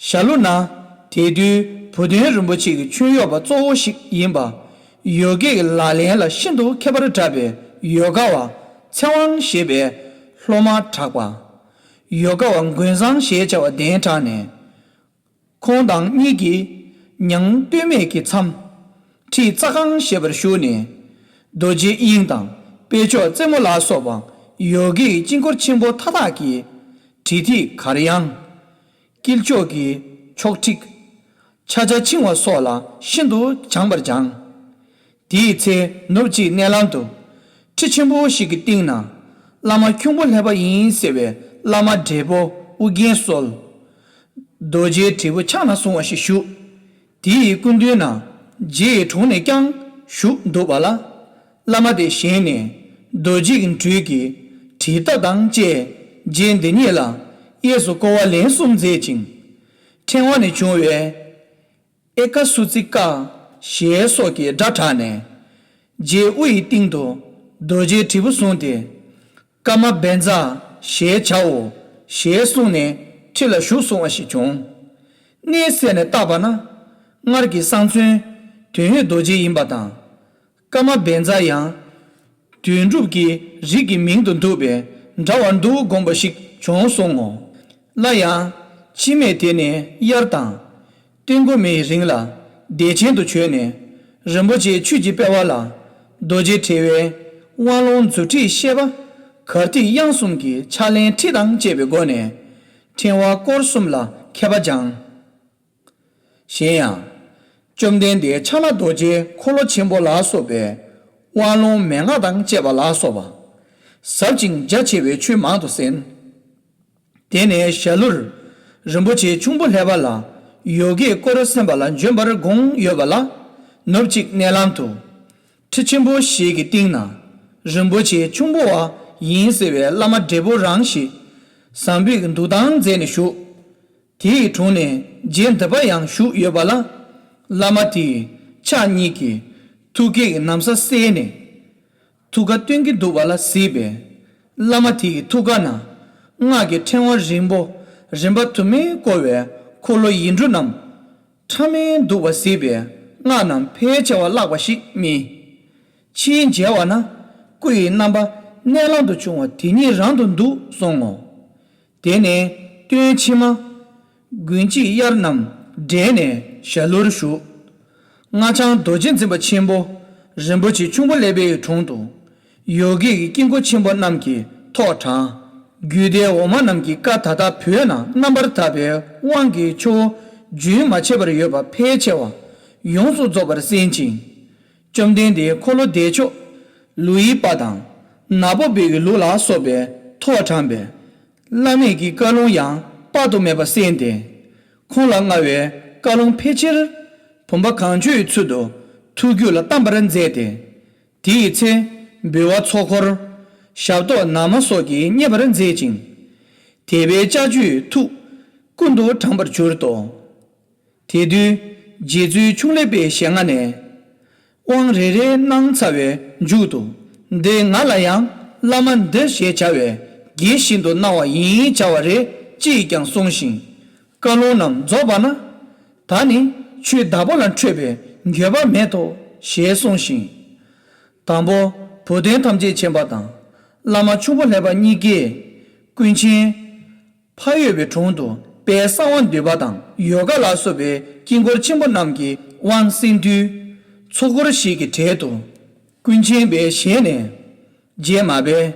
ཞྭ་ལུ་ན། དེ་དུས་བུ་སྟོན་རིན་པོ་ཆེ་གི་མཆོད་གཡོག་པ་གཙོ་བོ་ཞིག་ཡིན་པ། ཡོ་གའི་ལག་ལེན་ལ་ཤིན་ཏུ་མཁས་པར་གྲགས་པའི་ ཡོ་ག་བ་ཚེ་དབང་ཞེས་པའི་སློབ་མ་གྲགས་པ། ཡོ་ག་བ་མགོན་བཟང་ཞེས་བྱ་བ་གདན་དྲངས་ནས། ཁོང་དང་གཉིས་ཀྱིས་ཉང་སྟོད་སྨད་ཀྱི་མཚམས། ཁྲི་རྩ་ཁང་ཞེས་པར་བཞུགས་ནས། རྡོ་རྗེ་དབྱིངས་དང་དཔལ་མཆོག་རྩེ་མོ་ལ་སོགས་པ་ཡོ་གའི་དཀྱིལ་འཁོར་ཆེན་པོ་མཐའ་དག་གི་བྲིས་ཐིག་གར་དབྱངས། དཀྱིལ་ཆོག་གི་ཆོག་ཁྲིགས། ཆ་ཆ་འཆིང་བ་སོགས་ལ་ཤིན་ཏུ་སྦྱངས་པར་སྦྱངས། དེའི་ཚེ་ནུབ་གཅིག་མནལ་ལམ་དུ། ཁྲི་ཆེན་པོ་ཞིག་གི་སྟེང་ན། བླ་མ་ཁྱུང་པོ་ལྷས་པ་ཡིན་ཟེར་བའི་བླ་མ་བགྲེས་པོ་ཨུ་རྒྱན་གསོལ། རྡོ་རྗེའི་དྲིལ་བུ་ཕྱག་ན་བཟུང་བ་ཞིག་བཞུགས། དེའི་སྐུ་མདུན་ན་རྗེ་ཡི་དྲུང་ནས་ཀྱང་བཞུགས་འདུག་པ་ལ། བླ་མ་དེ་བཞེངས་ནས་རྡོ་རྗེ་གི་འགྲོས་ཀྱིས་དྲིལ་བརྡ་དང་བཅས་རྗེ་འདི་ཉིད་ལ་གཡས་སུ་བསྐོར་བ་ལན་གསུམ་མཛད་ཅིང་། ཕྲེང་བ་ནས་བྱུང་བའི་ཨེ་ཀ་སུ་ཙི་ཀ་ཞེས་སོགས་ཀྱི་སྒྲ་གྲགས་ནས། རྗེའི་དབུ་ཡི་སྟེང་དུ་རྡོ་རྗེའི་དྲིལ་བུ་བཟུང་སྟེ། ཀ་མ་བཛྲ་ཞེས་བྱའོ་ཞེས་གསུངས་ནས་ཁྲི་ལ་བཞུགས་གསུང་བ་ཞིག་བྱུང་། གནས་གསལ་ནས་བརྟགས་པ་ན། སྔར་གྱི་གསང་མཚོན་དོན་ཡོད་རྡོ་རྗེ་ཡིན་པ་དང་། ཀ་མ་བཛྲ་ཡང་དོན་གྲུབ་ཀྱི་རིགས་ཀྱི་མིང་དུ་འདུག་པས་འདྲ་བར་འདུག་དགོངས་པ་ཞིག་བྱུང་གསུང་ངོ་། སླར་ཡང་འཆི་མེད་དེ་ནས་དབྱར་དང་། སྟོན་དགུ་མའི་རིང་ལ་བདེ་ཆེན་དུ་བྱོན་ནས། རིན་པོ་ཆེའི་ཆོས་ཀྱི་སྤེལ་བ་ལ་རྡོ་རྗེ་གྲེ་བའི་དབང་ལུང་རྫུ་འཕྲུལ་ཤེས་པ་གར་ཐིག་དབྱངས་གསུམ་གྱི་ཕྱག་ལེན་ཁྲིད་དང་བཅས་པའི་སྒོ་ནས་ཕྲེང་བ་སྐོར་གསུམ་ལ་མཁས་པ་སྦྱངས། གཞན་ཡང་། བཅོམ་ལྡན་འདས་ཕྱག་ན་རྡོ་རྗེའི་འཁོར་ལོ་ཆེན་པོ་ལ་སོགས་པའི་དབང་ལུང་མན་ངག་དང་བཅས་པ་ལ་སོགས་པ་ཟབ་ཅིང་རྒྱ་ཆེ་བའི་ཆོས་མང་དུ་གསན། དེ་ནས་ཞྭ་ལུར་རིན་པོ་ཆེ་ཁྱུང་པོ་ལྷས་པ་ལ་ཡོ་གའི་སྐོར་གསན་པ་ལ་བྱོན་པར་དགོངས་ཡོད་པ་ལ། ནུབ་གཅིག་མནལ་ལམ་དུ་ཁྲི་ཆེན་པོ་ཞིག་གི་སྟེང་ན་རིན་པོ་ཆེ་ཁྱུང་པོ་བ་ཡིན་ཟེར་བའི་བླ་མ་བགྲེས་པོ་རང་ཞིག་ཟམ་པའི་འདུག་སྟངས་མཛད་ནས་བཞུགས། དེའི་དྲུང་ནས་རྗེ་འདི་པ་ཡང་བཞུགས་ཡོད་པ་ལ། བླ་མ་དེས་ཕྱག་གཉིས་ཀྱིས་ཐུགས་ཀའི་ན་བཟའ་བསལ་ནས། ཐུགས་ཀ་སྟོན་གྱི་འདུག་པ་ལ་གཟིགས་པས། བླ་མ་དེ་ཡི་ཐུགས་ཀ་ན་སྔགས་ཀྱི་ཕྲེང་བ་རིང་པོ་རིམ་པ་དུ་མས་བསྐོར་བའི་འཁོར་ལོ་ཡིག་འབྲུ་རྣམས་ཕྲ་མོའི་འདུག་པ་གཟིགས་པས། སྔགས་རྣམས་ཕལ་ཆེ་བ་བཀླགས་པ་ཞིག་རྨིས། ཕྱིའི་མཇལ་བ་ན་སྐུ་ཡི་རྣམ་པ་མནལ་ལམ་དུ་བྱུང་བ་དེ་ཉིད་རང་དུ་འདུག་གསུང་ངོ་། དེ་ནས་སྟོན་ཕྱི་མ། དགུན་དཔྱིད་དབྱར་རྣམས་བསྒྲལ་ནས་ཞྭ་ལུར་བཞུགས། སྔགས་འཆང་རྡོ་རྗེ་འཛིན་པ་ཆེན་པོ་རིན་པོ་ཆེ་ཁྱུང་པོ་ལྷས་པའི་དྲུང་དུ། ཡོ་གའི་དཀྱིལ་འཁོར་ཆེན་པོ་རྣམས་ཀྱི་ཐོག་དྲངས། རྒྱུད་སྡེའི་འོག་མ་རྣམས་ཀྱི་བཀའ་ད་ལྟ་བོད་ན་རྣམ་པར་དག་པའི་དབང་གི་ཆུ་བོ་རྒྱུན་མ་ཆད་པར་ཡོད་པ་ཕལ་ཆེ་བ་ཡོངས་སུ་རྫོགས་པར་གསན་ཅིང་། བཅོམ་ལྡན་འདས་འཁོར་ལོ་བདེ་མཆོག་ལུ་ཡི་པ་དང་ནག་པོ་པའི་ལུགས་ལ་སོགས་པའི་ཐོག་དྲངས་པས། བླ་མེད་ཀྱི་བཀའ་ལུང་ཡང་དཔག་ཏུ་མེད་པ་གསན་ཏེ། ཁོང་ལ་མངའ་བའི་བཀའ་ལུང་ཕལ་ཆེར་བུམ་པ་གང་བྱོའི་ཚུལ་དུ་ཐུགས་རྒྱུད་ལ་གཏམས་པར་མཛད་དེ། དེའི་ཚེ་འབུལ་བ་ཚོགས་འཁོར། ཞབས་ཏོག་ན་མ་སོགས་ཀྱིས་མཉེས་པར་མཛད་ཅིང་། དད་པའི་ལྕགས་ཀྱུས་ཐུགས་ཀུན་ཏུ་དྲངས་པར་གྱུར་ཏོ། དེ་དུས་རྗེ་བཙུན་ཁྱུང་ལྷས་པའི་ཞལ་སྔ་ནས། དབང་རེ་རེ་གནང་ཚར་བའི་མཇུག་ཏུ། འདི་ང་ལ་ཡང་བླ་མ་འདི་ཞེས་བྱ་བའི་དགྱེས་བཞིན་དུ་གནང་བ་ཡིན་བྱ་བ་རེ་ཅིས་ཀྱང་གསུངས་ཤིང་། བཀའ་ལུང་རྣམས་རྫོགས་པ་ན། ད་ནི་ཆོས་བདག་པོ་ལ་འཕྲོད་པའི་འགྱོད་པ་མེད་དོ་ཞེས་གསུངས་ཤིང་། དང་པོ་བུ་སྟོན་ཐམས་ཅད་མཁྱེན་པ་དང་། བླ་མ་ཁྱུང་པོ་ལྷས་པ་གཉིས་ཀས་ཀུན་མཁྱེན། འཕགས་ཡུལ་པའི་དྲུང་དུ་དཔལ་གསང་བ་འདུས་པ་དང་ཡོ་ག་ལ་སོགས་པའི་དཀྱིལ་འཁོར་ཆེན་པོ་རྣམས་ཀྱི་དབང་གསན་དུས། ཚོགས་འཁོར་ཞིག་གི་གྲལ་དུ་ཀུན་མཁྱེན་པའི་ཞལ་ནས། རྗེ་མ་པས་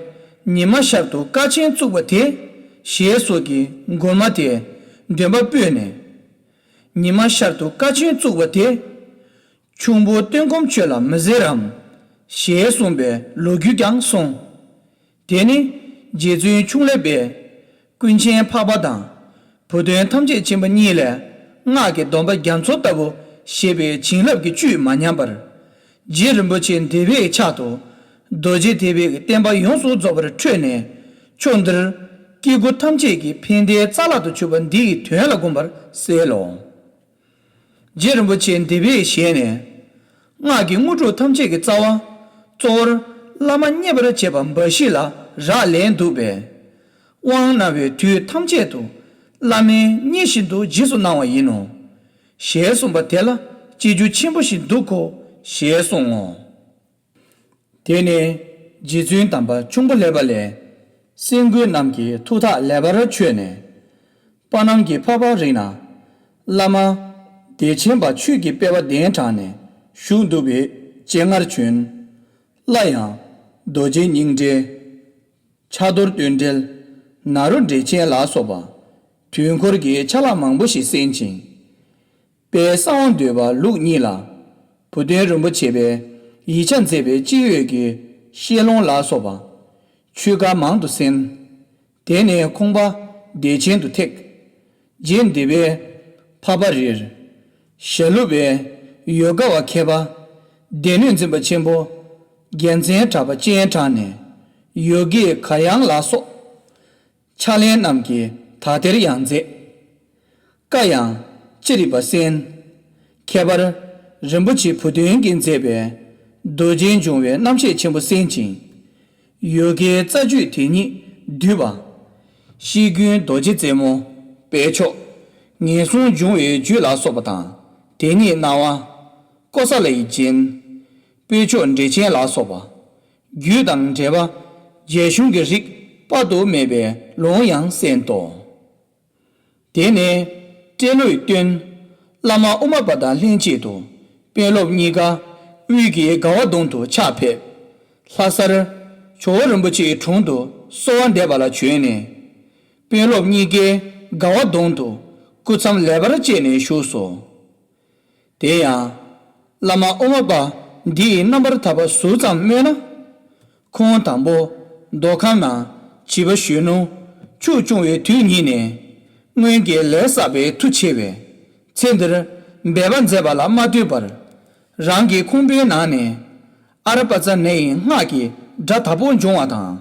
ཉི་མ་ཤར་དུ་དཀའ་ཆེན་བཙུགས་པ་དེ། ཞེས་སོགས་ཀྱིས་མགུར་མ་དེ་འདོན་པ་སྤོས་ནས། ཉི་མ་ཤར་དུ་དཀའ་ཆེན་བཙུགས་པ་དེ། ཁྱུང་པོ་སྟོན་ཀུན་ཁྱོད་ལ་མི་ཟེར་རམ། ཞེས་གསུངས་པའི་ལོ་རྒྱུས་ཀྱང་གསུངས། དེ་ནི་རྗེ་བཙུན་ཁྱུང་ལྷས་པས་ཀུན་མཁྱེན་འཕགས་པ་དང་བུ་སྟོན་ཐམས་ཅད་མཁྱེན་པ་གཉིས་ལས་སྔགས་ཀྱི་སྡོམ་པ་རྒྱ་མཚོ་ལྟ་བུ་བཞེས་པའི་བྱིན་རླབས་ཀྱི་བཅུད་མ་ཉམས་པར། རྗེ་རིན་པོ་ཆེ་འདི་པའི་ཕྱག་ཏུ་རྡོ་རྗེ་དད་པའི་བསྟན་པ་ཡོངས་སུ་རྫོགས་པར་འཕྲོས་ནས། ཕྱོགས་འདིར་སྐྱེ་དགུ་ཐམས་ཅད་ཀྱི་ཕན་བདེའི་རྩ་ལག་ཏུ་གྱུར་པ་འདི་ཡི་དོན་ལ་དགོངས་པར་གསལ་ལོ། རྗེ་རིན་པོ་ཆེ་འདི་པའི་ཞལ་ནས། སྔགས་ཀྱི་དངོས་གྲུབ་ཐམས་ཅད་ཀྱི་རྩ་བ། གཙོ་བོར་བླ་མ་མཉེས་པར་བྱེད་པ་འབའ་ཞིག་ལ་རག་ལས་འདུག་པས། དབང་གནང་བའི་དུས་ཐམས་ཅད་དུ་བླ་མས་མཉེས་བཞིན་དུ་རྗེས་སུ་གནང་བ་ཡིན་ནོ། ཞེས་གསུངས་པ་དེ་ལ་སྤྱི་རྒྱུ་ཆེན་པོ་ཞིག་འདུག་གོ། ཞེས་གསུང་ངོ་། དེ་ནས། རྗེ་བཙུན་དམ་པ་ཁྱུང་པོ་ལེགས་པ་ལས། སེམས་འགུལ་རྣམས་ཀྱི་ཐུགས་ཐག་ལེགས་པར་ཆོད་ནས། པ་སྣམ་གྱི་འཕགས་པ་རིགས་ན། བླ་མ་བདེ་ཆེན་པ་ཆོས་ཀྱི་སྤེལ་བ་གདན་དྲངས་ནས་བཞུགས་འདུག་པའི་སྤྱན་སྔར་བྱོན། སླར་ཡང་རྡོ་རྗེ་སྙིང་འགྲེལ། ཕྱག་རྡོར་བསྟོད་འགྲེལ། ནཱ་རོ་འགྲེལ་ཆེན་ལ་སོགས་པ་དུས་འཁོར་གྱི་ཆ་ལག་མང་པོ་ཞིག་གསན་ཅིང་། དཔལ་གསང་བ་འདུས་པ་ལུགས་གཉིས་ལ་བུ་སྟོན་རིན་པོ་ཆེ་པས་ཡིག་ཆ་མཛད་པའི་སྤྱི་འོས་ཀྱི་བཤད་ལུང་ལ་སོགས་པ་ཆོས་བཀའ་མང་དུ་གསན། དེ་ནས་ཁོང་པ་བདེ་ཆེན་དུ་ཐེགས། རྗེ་འདི་པའི་འཕགས་པ་རིར། ཞྭ་ལུ་པའི་ཡོ་ག་བ་མཁས་པ་སྡེ་སྣོད་འཛིན་པ་ཆེན་པོ་རྒྱལ་མཚན་གྲགས་པ་སྤྱན་དྲངས་ནས་ཡོ་གའི་གར་དབྱངས་ལ་སོགས། ཕྱག་ལེན་རྣམས་ཀྱི་དག་ཐེར་ཡང་མཛད། བཀའ་ཡང་ཅི་རིགས་པ་གསན། ཁྱད་པར་རིན་པོ་ཆེ་བུ་སྟོན་གྱིས་མཛད་པའི་རྡོ་རྗེ་འབྱུང་བའི་རྣམ་བཤད་ཆེན་པོ་གསན་ཅིང་། ཡོ་གའི་རྩ་རྒྱུད་དེ་ཉིད་བསྡུས་པ། ཤེར་དགུན་རྡོ་རྗེ་རྩེ་མོ། དཔལ་མཆོག་ངན་སོང་འབྱུང་བའི་རྒྱུད་ལ་སོགས་པ་དང་། དེ་ཉིད་སྣང་བ། ཀོ་ས་ལ་ཡི་རྒྱན། དཔལ་མཆོག་འགྲེལ་ཆེན་ལ་སོགས་པ། རྒྱུད་དང་འགྲེལ་པ། རྒྱས་གཞུང་གི་རིགས་དཔག་ཏུ་མེད་པའི་ལུང་ཡང་གསན་ཏོ། དེ་ནས་སྤྲེལ་ལོའི་སྟོན། བླ་མ་ཨོ་མ་པ་དང་ལྷན་ཅིག་ཏུ་དཔོན་སློབ་གཉིས་ཀ་དབུས་ཀྱི་དགའ་བ་གདོང་དུ་ཕྱག་ཕེབས། ལྷ་སར་ཇོ་བོ་རིན་པོ་ཆེའི་དྲུང་དུ་གསོལ་བ་འདེབས་པ་ལ་བྱོན་ནས། དཔོན་སློབ་གཉིས་ཀའི་དགའ་བ་གདོང་དུ་སྐུ་མཚམས་ལེགས་པར་བཅད་ནས་བཞུགས་སོ། དེ་ཡང་། བླ་མ་ཨོ་མ་པ་འདི་ཡི་རྣམ་པར་ཐར་པ་ཟུར་ཙམ་སྨོས་ན། ཁོང་དང་པོ་མདོ་ཁམས་ན་བྱིས་པ་གཞོན་ནུ་ཆོས་སྐྱོང་བའི་དུས་ཉིད་ནས། སྔོན་གྱི་ལས་བསགས་པའི་མཐུ་ཆེ་བས། ཚེ་འདིར་འབད་པ་མཛད་པ་ལ་མ་ལྟོས་པར། རང་གི་ཁོང་པའི་ནང་ནས་ཨ་ར་པ་ཙ་ན་ཡི་སྔགས་ཀྱི་སྒྲ་དག་པོ་འབྱུང་བ་དང་།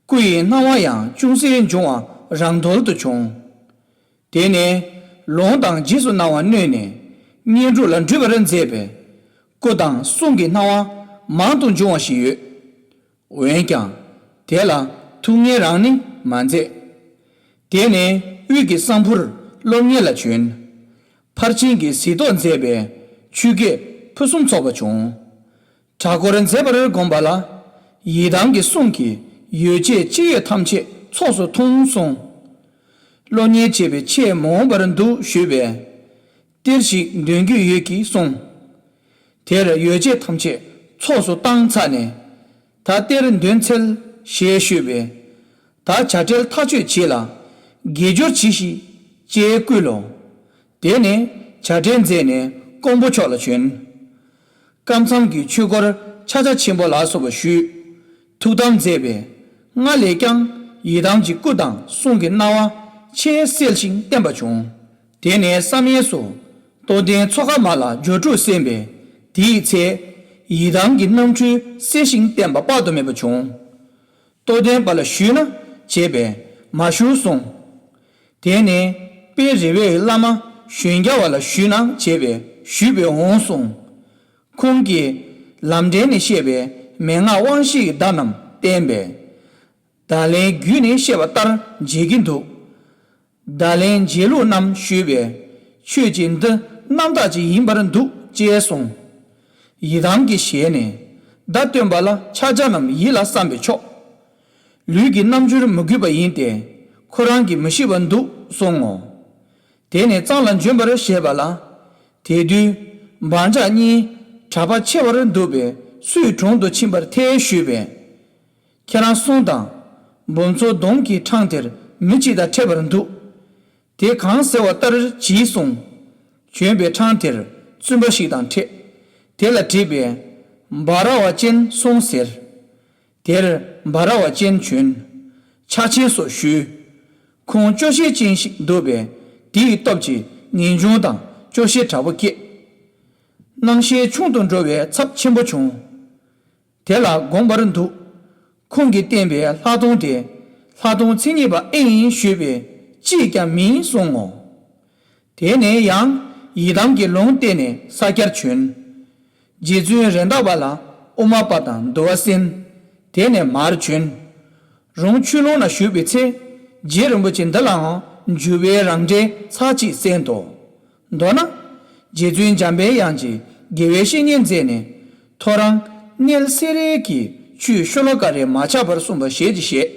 སྐུ་ཡི་སྣང་བ་ཡང་ཅུང་ཟད་འབྱུང་བ་རང་མདོར་དུ་བྱུང་། དེ་ནས་ལུང་དང་རྗེས་སུ་གནང་བ་མནོས་ནས་བསྙེན་སྒྲུབ་ལ་འདྲུད་པར་མཛད་པས། སྐུ་དང་གསུང་གི་སྣང་བ་མང་དུ་འབྱུང་བ་ཞིག་ཡོད། འོན་ཀྱང་དེ་ལ་ཐུགས་ངལ་རང་ནི་མ་མཛད། དེ་ནས་དབུས་ཀྱི་གསང་ཕུར་སློབ་གཉེར་ལ་བྱོན། ཕར་ཕྱིན་གྱི་གཟིགས་རྟོག་མཛད་པས་ཆོས་སྐད་ཕུན་སུམ་ཚོགས་པ་བྱུང་། གྲྭ་སྐོར་མཛད་པར་བསྒོམས་པ་ལ། ཡི་དམ་གྱི་གསུང་གིས་ཡོ་བྱད་ཅི་ཡོད་ཐམས་ཅད་ཚོགས་སུ་མཐོང་གསུངས། སློབ་གཉེར་བྱེད་པའི་ཆེད་མ་འོངས་པར་འདུག་ཞུས་པས། གཏེར་ཞིག་འདོན་རྒྱུ་ཡོད་ཀྱིས་གསུངས། དེར་ཡོ་བྱད་ཐམས་ཅད་ཚོགས་སུ་བཏང་ཚར་ནས། ད་གཏེར་འདོན་འཚལ་ཞེས་ཞུས་པས། ད་བྱ་བྲལ་ཐག་ཆོད་བྱེད་ལ། དགེ་སྦྱོར་གྱིས་ཤིག་ཅེས་བསྐུལ་ལོ། དེ་ནས་བྱ་བྲལ་མཛད་ནས་ཀོང་པོ་ཕྱོགས་ལ་བྱོན། ཀམ་ཚང་གི་ཆོས་སྐོར་ཕྱག་རྒྱ་ཆེན་པོ་ལ་སོགས་པ་ཞུས། ཐུགས་དམ་མཛད་པས། སྔར་ལས་ཀྱང་ཡི་དམ་གྱི་སྐུ་དང་གསུང་གི་སྣང་བ་ཆེས་གསལ་ཞིང་བརྟན་པ་བྱུང་། དེ་ནས་བསམ་ཡས་སུ་རྟོགས་ལྡན་ཚོགས་ཁ་མ་ལ་སྦྱོར་དྲུག་གསན་པས། དེའི་ཚེ་ཡི་དམ་གྱི་རྣམ་འཕྲུལ་གསལ་ཞིང་བརྟན་པ་དཔག་ཏུ་མེད་པ་བྱུང་། རྟོགས་ལྡན་པ་ལ་ཞུས་ན་བྱས་པས་མ་ཞུ་གསུངས། དེ་ནས་དཔལ་རི་བོའི་བླ་མ་གཞོན་སྐྱ་བ་ལ་ཞུས་ན་བྱས་པས་ཞུས་པས་འོང་གསུངས། ཁོང་གིས་ལམ་འབྲས་ནས་བཤད་པའི་མན་ངག་དབང་བཞི་ཡི་བརྡ་རྣམས་བསྟན་པས། བརྡ་ལན་བརྒྱུད་ནས་བཤད་པ་ལྟར་མཇལ་གྱི་འདུག་བརྡ་ལན་འཇལ་ལུགས་རྣམས་ཞུས་པས། ཆོས་ཀྱི་འདི་རྣམ་དག་ཅིག་ཡིན་པར་འདུག་ཅེས་གསུངས། ཡི་དམ་གྱི་ཞལ་ནས། བརྡ་སྟོན་པ་ལ་ཕྱག་རྒྱ་རྣམས་ཡིད་ལ་བསམ་པས་ཆོག་ལུས་ཀྱི་རྣམ་འགྱུར་མི་གུས་པ་ཡིན་ཏེ། ཁོ་རང་གིས་མི་ཤེས་པར་འདུག་གསུང་ངོ་། དེ་ནས་གཙང་ལ་འབྱོན་པར་བཞེད་པ་ལ། དེ་དུས་འབངས་ཇག་གཉིས་གྲྭ་པ་ཆེ་བར་འདུག་པས་སུས་དྲུང་དུ་ཕྱིན་པར་ཐལ་ཞུས་པས། ཁྱེད་རང་སོང་དང་། འབུམ་ཚོགས་གདོང་གི་འཕྲང་དེར་མི་གཅིག་དང་འཕྲད་པར་འདུག་དེ་གང་ཟེར་བ་ལྟར་གྱིས་གསུངས། བྱོན་པའི་འཕྲང་དེར་བཙུན་པ་ཞིག་དང་འཕྲད། དེ་ལ་དྲིས་པས། འབའ་ར་བ་ཅན་སོང་ཟེར། དེར་འབའ་ར་བ་ཅན་བྱོན། ཕྱག་ཆེན་སོགས་ཞུས། ཁོང་སྐྱོ་ཤས་ཅན་ཞིག་འདུག་པས་དེའི་སྟོབས་ཀྱིས་ངེས་འབྱུང་དང་སྐྱོ་ཤས་དྲག་པོ་སྐྱེས། སྣང་ཤས་ཆུང་དུ་འགྲོ་བའི་ཚབས་ཆེན་པོ་བྱུང་། དེ་ལ་དགོངས་པར་འདུག་ཁོང་གིས་བསྟན་པའི་ལྷག་མཐོང་དེ་ལྷག་མཐོང་མཚན་ཉིད་པ་ཨེ་ཡིན་ཞུས་པས་ཅིས་ཀྱང་མིན་གསུང་ངོ་། དེ་ནས་ཡང་ཡི་དམ་གྱི་ལུང་བསྟན་ནས་ས་སྐྱར་བྱོན། རྗེ་བཙུན་རེད་མདའ་བ་ལ་ཨོ་མ་པ་དང་འདུལ་བ་གསན། དེ་ནས་མར་བྱོན། རོང་ཆུ་ལུང་ན་བཞུགས་པའི་ཚེ། རྗེ་རིན་པོ་ཆེ་འདི་ལའང་འཇུག་པའི་རང་འགྲེལ་ཚར་གཅིག་གསན་ཏོ། མདོར་ན། རྗེ་བཙུན་འཇམ་པའི་དབྱངས་ཀྱིས་དགེ་བའི་བཤེས་གཉེན་མཛད་ནས། ཐོ་རངས་མནལ་སེ་རའི་གི་ བཅུད་ཤོ་ལོ་ཀ་རེ་མ་ཆག་པར་གསུངས་པ་ཞལ་གྱིས་བཞེས།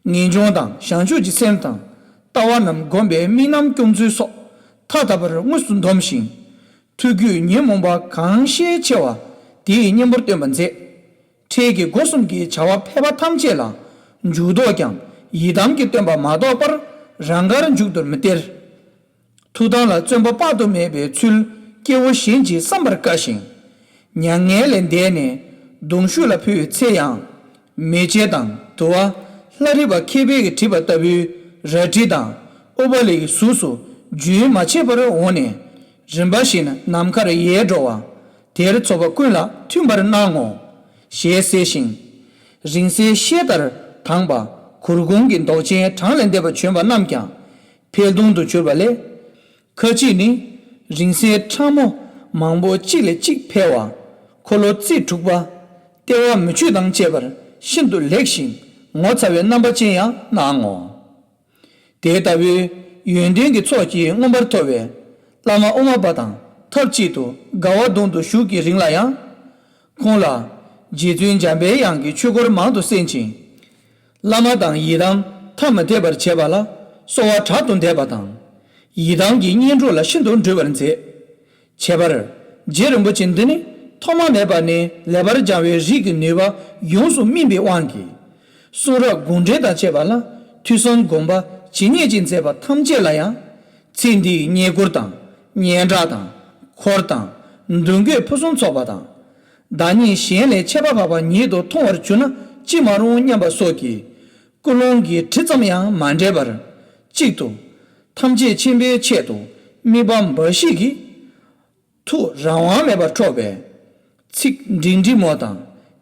ངེས་འབྱུང་དང་བྱང་ཆུབ་ཀྱི་སེམས་དང་། ལྟ་བ་རྣམས་བསྒོམས་པའི་དམིགས་རྣམ་སྐྱོང་ཚུལ་སོགས་མཐའ་དག་པར་དངོས་སུ་འདོམས་ཤིང་། ཐུགས་རྒྱུད་ཉོན་མོངས་པ་གང་ཤས་ཆེ་བ་དེའི་གཉེན་པོར་སྟོན་པ་མཛད། འཕྲལ་གྱི་སྒོ་གསུམ་གྱི་བྱ་བ་ཕལ་པ་ཐམས་ཅད་ལ་འཇུག་ལྡོག་ཀྱང་ཡི་དམ་གྱི་སྟོན་པ་མ་གཏོགས་པར་རང་དགར་མཇུག་ཏུ་མི་སྟེར། ཐུགས་དམ་ལ་བརྩོན་པ་དཔག་ཏུ་མེད་པའི་ཚུལ་སྐྱེ་བོ་གཞན་གྱིས་བསམ་པར་དཀའ་ཞིང་། མྱ་ངན་ལས་འདས་ནས་གདུང་ཤུགས་ལ་ཕུལ་བའི་ཚེ་ཡང་། མེ་ལྕེ་དང་དུ་བ། ལྷ་རིས་པ་མཁས་པའི་བྲིས་པ་ལྟ་བུའི་རལ་གྲི་དང་ཨུ་པ་ལི་ཡི་གཟུགས་སུ་རྒྱུན་མ་ཆད་པར་འོངས་ནས། རིམ་པ་བཞིན་ནམ་མཁར་ཡལ་འགྲོ་བ། དེར་ཚོགས་པ་ཀུན་ལ་མཐུན་པར་གནང་ངོ་། ཞེས་གསལ་ཞིང་། རིང་བསྲེལ་ཤེལ་ལྟར་དྭངས་པ་གུར་གུམ་གྱི་མདོག་ཅན་གྲངས་ལས་འདས་པ་བྱོན་པ་རྣམས་ཀྱང་འཕེལ་གདུང་དུ་གྱུར་པ་ལས། ཁ་ཅིག་ནི་རིང་བསྲེལ་ཕྲ་མོ་མང་པོ་གཅིག་ལས་གཅིག་འཕེལ་བ། འཁོར་ལོ་རྩིབས་དྲུག་པ། ལྟེ་བ་མུ་ཁྱུད་དང་བཅས་པར་ཤིན་ཏུ་ལེགས་ཤིང་ངོ་མཚར་བའི་རྣམ་པ་ཅན་ཡང་སྣང་ངོ་། དེ་ལྟ་བུའི་ཡོན་ཏན་གྱི་ཚོགས་ཀྱིས་མངོན་པར་མཐོ་བའི་བླ་མ་ཨོ་མ་པ་དང་ཐབས་ཅིག་ཏུ་དགའ་བ་གདུང་དུ་བཞུགས་ཀྱི་རིང་ལ་ཡང་། ཁོང་ལ་རྗེ་བཙུན་འཇམ་པའི་དབྱངས་ཀྱིས་ཆོས་འཁོར་མང་དུ་གསན་ཅིང་། བླ་མ་དང་ཡི་དམ་ཐ་མི་དད་པར་བྱེད་པ་ལ་གསོལ་བ་དྲག་ཏུ་འདེབས་པ་དང་། ཡི་དམ་གྱི་བསྙེན་སྒྲུབ་ལ་ཤིན་ཏུ་འགྲོ་བར་མཛད། ཁྱད་པར་རྗེ་རིན་པོ་ཆེ་འདི་ནི་ཐོག་མ་མེད་པ་ནས་ལེགས་པར་སྦྱང་བའི་རིགས་ཀྱི་ནུས་པ་ཡོངས་སུ་སྨིན་པའི་དབང་གིས། གསུང་རབ་དགོངས་འགྲེལ་དང་བཅས་པ་ལ་ཐོས་བསམ་སྒོམ་པ་ཇི་སྙེད་ཅིག་མཛད་པ་ཐམས་ཅད་ལ་ཡང་། ཚེ་འདིའི་རྙེད་བཀུར་དང་སྙན་གྲགས་དང་འཁོར་དང་འདུ་འགོད་ཕུན་སུམ་ཚོགས་པ་དང་། བདག་ཉིད་གཞན་ལས་ཁྱད་པར་འཕགས་པ་ཉིད་དུ་མཐོང་བར་གྱུར་ན་ཅི་མ་རུང་སྙམ་པ་སོགས་ཀྱི་ཀུན་སློང་གི་དྲི་ཙམ་ཡང་མ་འདྲེས་པར་གཅིག་ཏུ། ཐམས་ཅད་མཁྱེན་པའི་ཆེད་དུ་དམིགས་པ་འབའ་ཞིག་གིས། ཐུགས་རང་དབང་མེད་པར་འཕྲོག་པའི། ཚིག་འབྲིང་འབྲིང་མོ་དང་།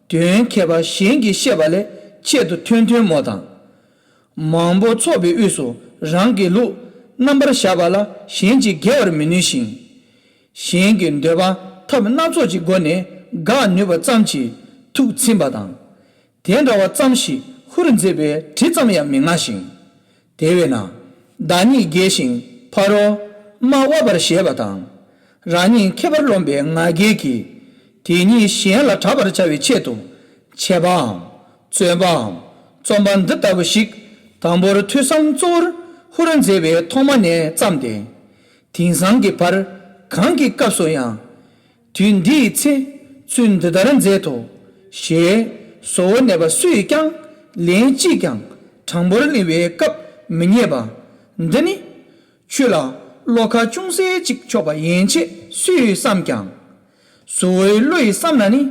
དོན་མཁས་པ་གཞན་གྱིས་བཤད་པ་ལས་ཆེད་དུ་ཐོན་ཐོན་མོ་དང་། མང་པོ་ཚོགས་པའི་དབུས་སུ་རང་གི་ལུགས་རྣམ་པར་བཞག་པ་ལ་གཞན་གྱིས་འགལ་བར་མི་ནུས་ཤིང་། གཞན་གྱི་འདོད་པ་ཐབས་སྣ་ཚོགས་ཀྱི་སྒོ་ནས་དགག་ནུས་པ་ཙམ་གྱིས་ཐུགས་ཚིམ་པ་དང་། དེ་འདྲ་བ་ཙམ་ཞིག་ཧུར་མཛད་པའི་དྲི་ཙམ་ཡང་མི་མངའ་ཞིང་། དེ་བས་ན། བདག་ཉིད་རྒྱལ་ཞིང་ཕ་རོལ་མ་དབབ་པར་བཞེད་པ་དང་། རང་ཉིད་མཁས་པར་རློམ་པའི་ང་རྒྱལ་གྱིས། དེ་ཉིད་གཞན་ལ་གྲགས་པར་བྱ་བའི་ཆེད་དུ། འཆད་པའམ། རྩོད་པའམ། རྩོམ་པ་འདི་ལྟ་བུ་ཞིག་དང་པོར་ཐོས་བསམ་གཙོ་བོར་ཧུར་མཛད་པའི་ཐོག་མ་ནས་བརྩམས་ཏེ། དེང་སང་གི་བར་གང་གི་སྐབས་སུ་ཡང་། དུས་འདི་ཡི་ཚེ་ཚུལ་འདི་ལྟར་མཛད་དོ། ཞེས་གཟུ་བོར་གནས་པ་སུ་ཡིས་ཀྱང་ལན་གཅིག་ཀྱང་དྲང་པོར་གླེང་བའི་སྐབས་མི་རྙེད་པ། འདི་ནི་ཆོས་ལ་བློ་ཁ་ཅུང་ཟད་ཅིག་ཕྱོགས་པ་ཡན་ཆད་སུ་ཡིས་བསམ་ཀྱང་། གཟུ་བོའི་བློ་ཡིས་བསམ་ན་ནི་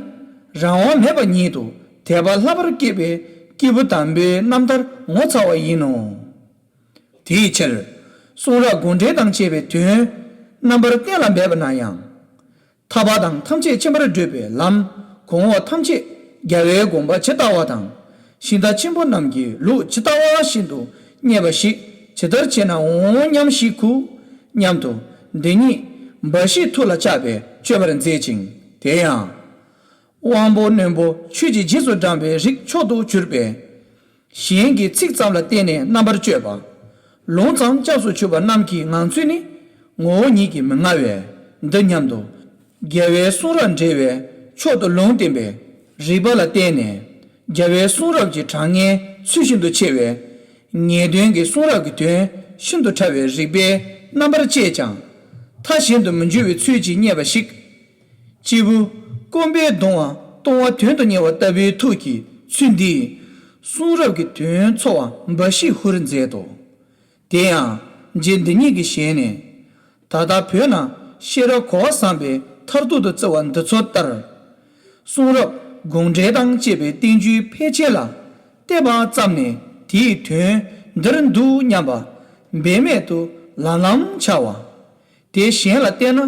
རང་དབང་མེད་པ་ཉིད་དུ་དད་པ་ལྷག་པར་སྐྱེས་པའི་སྐྱེས་བུ་དམ་པའི་རྣམ་ཐར་ངོ་མཚར་བ་ཡིན་ནོ། དེའི་ཕྱིར། གསུང་རབ་དགོངས་འགྲེལ་དང་བཅས་པའི་དོན་རྣམ་པར་གཏན་ལ་འབེབས་པ་ན་ཡང་། ཐར་པ་དང་ཐམས་ཅད་མཁྱེན་པར་བགྲོད་པའི་ལམ་གོང་འོག་ཐམས་ཅད་རྒྱལ་བའི་དགོངས་པ་ཇི་ལྟ་བ་དང་། ཤིང་རྟ་ཆེན་པོ་རྣམས་ཀྱི་ལུགས་ཇི་ལྟ་བ་བཞིན་དུ་བསྙད་པ་ཞིག་ཇི་ལྟར་བྱས་ན་འོང་སྙམ་ཞིག་གུ་སྙམ་དུ་འདི་ཉིད་འབའ་ཞིག་ཐུགས་ལ་བཅགས་པས་བཅོས་པར་མཛད་ཅིང་། དེ་ཡང་། དབང་པོ་རྣོན་པོ་ཆོས་ཀྱི་རྗེས་སུ་འབྲང་བའི་རིགས་མཆོག་ཏུ་གྱུར་པས། གཞན་གྱི་ཚིག་ཙམ་ལ་བརྟེན་ནས་རྣམ་པར་དཔྱོད་པ། ལུང་ཙམ་སྐྱབས་སུ་ཆུད་པ་རྣམས་ཀྱི་ངང་ཚུལ་ནི་ངོ་བོ་ཉིད་ཀྱིས་མི་མངའ་བས། འདི་སྙམ་དུ། རྒྱལ་བའི་གསུང་རབ་འགྲེལ་བའི་མཆོག་ཏུ་ལུང་བསྟན་པའི་རིགས་པ་ལ་བརྟེན་ནས། རྒྱལ་བའི་གསུང་རབ་ཀྱི་དྲང་ངེས་ཚུལ་བཞིན་དུ་ཕྱེ་བའི་ངེས་དོན་གྱི་གསུང་རབ་ཀྱི་དོན་ཤིན་ཏུ་ཕྲ་བའི་རིགས་པས་རྣམ་པར་དཔྱད་ཀྱང་། མཐའ་གཞན་དུ་མི་འགྱུར་བའི་ཚུལ་གྱིས་བསྙད་པ་ཞིག་སྐྱེས་བུ་སྐོམ་པས་གདུང་བ་གཏོང་བ་དོན་དུ་གཉེར་བ་ལྟ་བུའི་ཐུགས་ཀྱིས་ཚུལ་འདིས་གསུང་རབ་ཀྱི་དོན་འཚོ་བ་འབའ་ཞིག་ཧུར་མཛད་དོ། དེ་ཡང་རྗེ་འདི་ཉིད་ཀྱི་ཞལ་ནས། ད་ལྟ་བོད་ན་ཤེས་རབ་གོ་བ་བཟང་པོའི་མཐར་ཐུག་ཏུ་བརྩི་བ་འདི་ཚོ་ལྟར། གསུང་རབ་དགོངས་འགྲེལ་དང་བཅས་པའི་བསྟན་བཅོས་ཕལ་ཆེར་ལ་བལྟས་པ་ཙམ་ནས་དེའི་དོན་འདིར་འདུག་སྙམ་པ་འབད་མེད་དུ་ལམ་ལམ་འཆར་བ། དེ་གཞན་ལ་བལྟས་ན་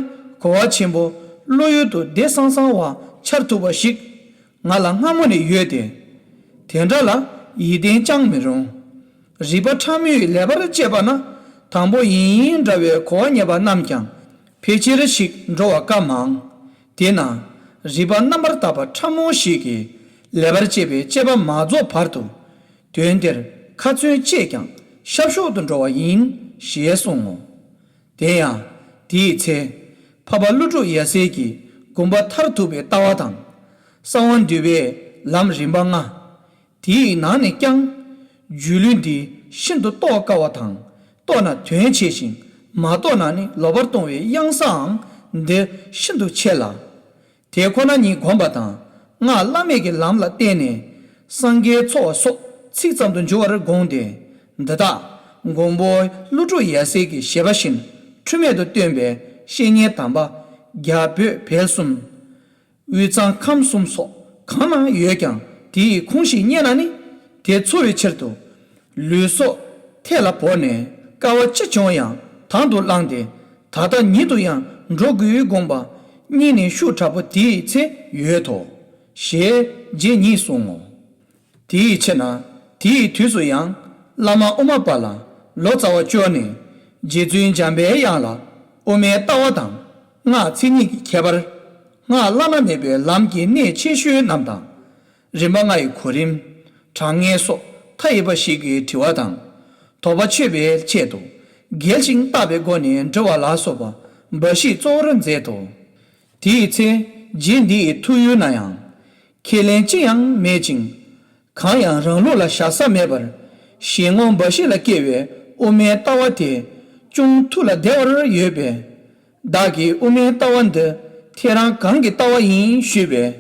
གོ་བ་ཆེན་པོ་བློ་ཡུལ་དུ་བདེ་སང་སང་བ་འཆར་ཐུབ་པ་ཞིག་ང་ལ་སྔ་མོ་ནས་ཡོད་དེ། དེ་འདྲ་ལ་ཡིད་བརྟན་ཅང་མི་རུང་། རིགས་པ་ཕྲ་མོས་ལེགས་པར་དཔྱད་པ་ན་དང་པོ་ཡིན་ཡིན་འདྲ་བའི་གོ་བ་རྙེད་པ་རྣམས་ཀྱང་ཕལ་ཆེར་ཞིག་འགྲོ་བ་དཀའ་མང་། དེས་ན་རིགས་པ་རྣམ་པར་དག་པ་ཕྲ་མོ་ཞིག་གིས་ལེགས་པར་དཔྱད་པའི་དཔྱད་པ་མ་རྫོགས་བར་དུ། དོན་དེར་ཁ་ཚོན་བཅད་ཀྱང་ཤབ་ཤོབ་ཏུ་འགྲོ་བ་ཡིན་ཞེས་གསུངས་ངོ་། དེ་ཡང་དེའི་ཚེ་འཕགས་པ་ཀླུ་སྒྲུབ་ཡབ་སྲས་ཀྱི་དགོངས་པ་མཐར་ཐུག་པའི་ལྟ་བ་དང་། གསང་བ་འདུས་པའི་ ལམ་རིམ་པ་ལྔ། དེའི་ནང་ནས་ཀྱང་། སྒྱུ་ལུས་འདི་ཤིན་ཏུ་རྟོགས་དཀའ་བ་དང་། རྟོགས་ན་དོན་ཆེ་ཞིང་། མ་རྟོགས་ན་ནི་ལོག་པར་ལྟུང་བའི་གཡང་སའང་འདི་ཤིན་ཏུ་ཆེ་ལ། དེ་ཁོ་ན་ཉིད་བསྒོམ་པ་དང་སྔགས་བླ་མེད་ཀྱི་ལམ་ལ་བརྟེན་ནས་སངས་རྒྱས་འཚོ་བ་སོགས་ཚིག་ཙམ་དུ་འགྱུར་བར་དགོངས་ཏེ། འདི་དག་མགོན་པོ་ཀླུ་སྒྲུབ་ཡབ་སྲས་ཀྱི་བཞེད་པ་བཞིན་འཁྲུལ་མེད་དུ་སྟོན་པའི་བཤེས་གཉེན་དམ་པ་རྒྱ་བོད་བལ་གསུམ། དབུས་གཙང་ཁམས་གསུམ་སོགས་གང་ན་ཡོད་ཀྱང་དེའི་ཁུངས་ཤིག་རྙེད་ན་ནི་དེ་འཚོལ་བའི་ཕྱིར་དུ། ལུས་སྲོག་ཐེལ་ལ་བོར་ནས་དཀའ་བ་ཅི་བྱུང་ཡང་དང་དུ་བླངས་ཏེ་ད་ལྟ་ཉིད་དུ་ཡང་འགྲོ་དགོས་དགོངས་པ་སྙིང་ནས་ཤུགས་དྲག་པོ་དེའི་ཚེ་ཡོད་དོ། ཞེས་རྗེ་ཉིད་གསུང་ངོ་། དེའི་ཕྱིར་ན་དེའི་དུས་སུ་ཡང་བླ་མ་དབུ་མ་པ་ལ་ལོ་ཙཱ་བ་བཅོལ་ནས་རྗེ་བཙུན་འཇམ་པའི་དབྱངས་ལ་དབུ་མའི་ལྟ་བ་དང་སྔགས་མཚན་ཉིད་ཀྱི་ཁྱད་པར། སྔགས་བླ་ན་མེད་པའི་ལམ་གྱི་གནད་ཆེ་ཤོས་རྣམས་དང་། རིམ་པ་ལྔ་ཡི་གོ་རིམ། གྲངས་ངེས་སོགས་མཐའ་ཡས་པ་ཞིག་གི་དྲི་བ་དང་། དོགས་པ་ཆོད་པའི་ཆེད་དུ་རྒྱས་ཤིང་བརྟག་པའི་སྒོ་ནས་འདྲི་བ་ལ་སོགས་པ་འབའ་ཞིག་གཙོ་བོར་མཛད་དོ། དེའི་ཚེ་རྗེ་འདི་ཡི་ཐུགས་ཡུལ་ན་ཡང་ཁས་ལེན་ཅི་ཡང་མེད་ཅིང་། གང་ཡང་རང་ལུགས་ལ་བཞག་ས་མེད་པར་གཞན་ངོ་འབའ་ཞིག་ལ་སྐྱེ་བའི་དབུ་མའི་ལྟ་བ་དེ་ཅུང་ཐུགས་ལ་བདེ་བར་ཡོད་པས། བདག་གིས་དབུ་མའི་ལྟ་བ་འདི་ཁྱེད་རང་གང་གི་ལྟ་བ་ཡིན་ཞུས་པས།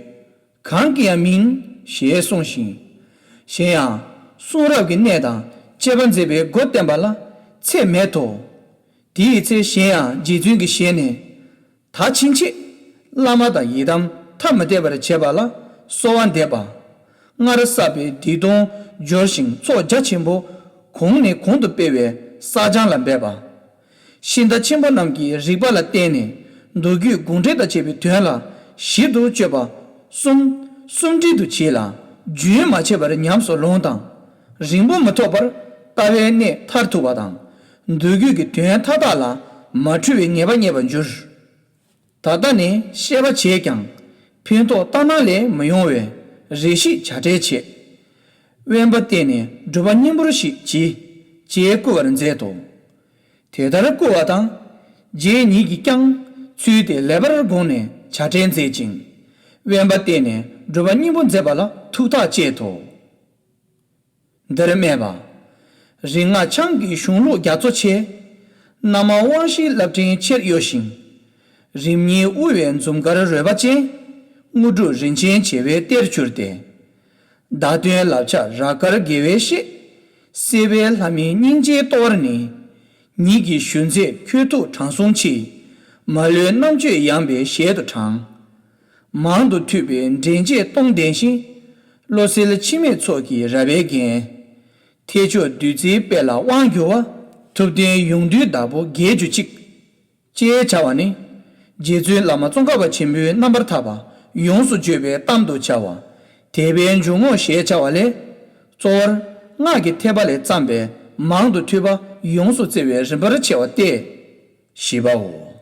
གང་གི་ཡང་མིན་ཞེས་གསུངས་ཤིང་། གཞན་ཡང་གསུང་རབ་ཀྱི་གནད་དང་དཔྱད་པ་མཛད་པའི་སྒོ་བསྟན་པ་ལ་ཚད་མེད་དོ། དེའི་ཚེ་གཞན་ཡང་རྗེ་བཙུན་གྱི་ཞལ་ནས། ད་ཕྱིན་ཆད་བླ་མ་དང་ཡི་དམ་ཐ་མི་དད་པར་བྱེད་པ་ལ་གསོལ་བ་འདེབས་པ། སྔར་བསགས་པའི་སྡིག་ལྟུང་སྦྱོར་ཞིང་ཚོགས་རྒྱ་ཆེན་པོ་གོང་ནས་གོང་དུ་སྤེལ་བའི་བསགས་སྦྱང་ལ་འབད་པ། ཤིང་རྟ་ཆེན་པོ་རྣམས་ཀྱི་རིགས་པ་ལ་བརྟེན་ནས་མདོ་རྒྱུད་དགོངས་འགྲེལ་དང་བཅས་པའི་དོན་ལ་ཞིབ་ཏུ་དཔྱོད་པ་གསུམ་གསུམ་སྒྲིལ་དུ་བྱས་ལ་རྒྱུན་མ་ཆད་པར་ཉམས་སུ་ལོངས་དང་། རིང་པོ་མི་ཐོགས་པར་ལྟ་བའི་གནད་མཐར་ཐུག་པ་དང་། མདོ་རྒྱུད་ཀྱི་དོན་མཐའ་དག་ལ་མ་འཁྲུལ་བའི་ངེས་པ་རྙེད་པར་འགྱུར། ད་ལྟ་ནས་བཤད་པ་བྱས་ཀྱང་ཕན་ཐོགས་ལྟར་སྣང་ལས་མི་ཡོང་བས་རེ་ཞིག་བྱ་བྲལ་བྱེད། དབེན་པ་བསྟེན་ནས་སྒྲུབ་པ་སྙིང་པོར་ཞིག་གྱིས་ཅེས་བསྐུལ་བར་མཛད་དོ། དེ་ལྟར་བསྐུལ་བ་དང་། རྗེ་ཉིད་ཀྱིས་ཀྱང་ཚུལ་དེ་ལེགས་པར་དགོངས་ནས་བྱ་བྲལ་མཛད་ཅིང་། དབེན་པ་བསྟེན་ནས་སྒྲུབ་པ་སྙིང་པོ་མཛད་པ་ལ་ཐུགས་ཐག་བཅད་དོ། འདིར་སྨྲས་པ། རིག་སྔགས་འཆང་གི་གཞུང་ལུགས་རྒྱ་མཚོ་ཆེ། རྣམ་མང་དབང་བཞིའི་རླབས་ཕྲེང་ཆེར་གཡོ་ཞིང་། རིམ་གཉིས་དབུ་བའི་འཛུམ་དཀར་རོལ་པ་ཅན། དངོས་གྲུབ་རིན་ཆེན་བྱེ་བའི་གཏེར་གྱུར་ཏེ། བརྡ་དོན་ལབ་ཆགས་རབ་དཀར་དགེ་བའི་བཤེས། བསྲེས་པའི་ལྷ་མིན་སྙིང་རྗེའི་ལྟོ་བར་ནི། ཉིད་ཀྱི་ཞུ་མཛད་ཁྱོད་ཐུགས་དྲང་སྲོང་མཆི། མ་ལུས་རྣམ་དཔྱོད་ཡངས་པའི་ཞལ་དུ་དྲངས། མང་དུ་ཐོས་པའི་འདྲེན་བྱེད་གཏོང་ལྡན་ཞིང་། བློ་གསལ་འཆི་མེད་ཚོགས་ཀྱི་རལ་པའི་རྒྱན། ཐེག་མཆོག་བདུད་རྩིའི་དཔལ་ལ་དབང་བསྒྱུར་བ། ཐུབ་བསྟན་ཡོངས་འདུའི་བདག་པོ་རྒྱལ་གྱུར་ཅིག་ཅེས་བྱ་བ་ནི། རྗེ་བཙུན་བླ་མ་ཙོང་ཁ་པ་ཆེན་པོའི་རྣམ་པར་ཐར་པ་ཡོངས་སུ་བརྗོད་པའི་གཏམ་དུ་བྱ་བ། དད་པའི་འཇུག་ངོགས་ཞེས་བྱ་བ་ལས། གཙོ་བོར་སྔགས་ཀྱི་ཐེག་པ་ལས་བརྩམས་པའི་མང་དུ་ཐོས་པ་ཡོངས་སུ་བརྩི་བའི་རིམ་པར་ཕྱེ་བ་སྟེ། བཞི་པའོ།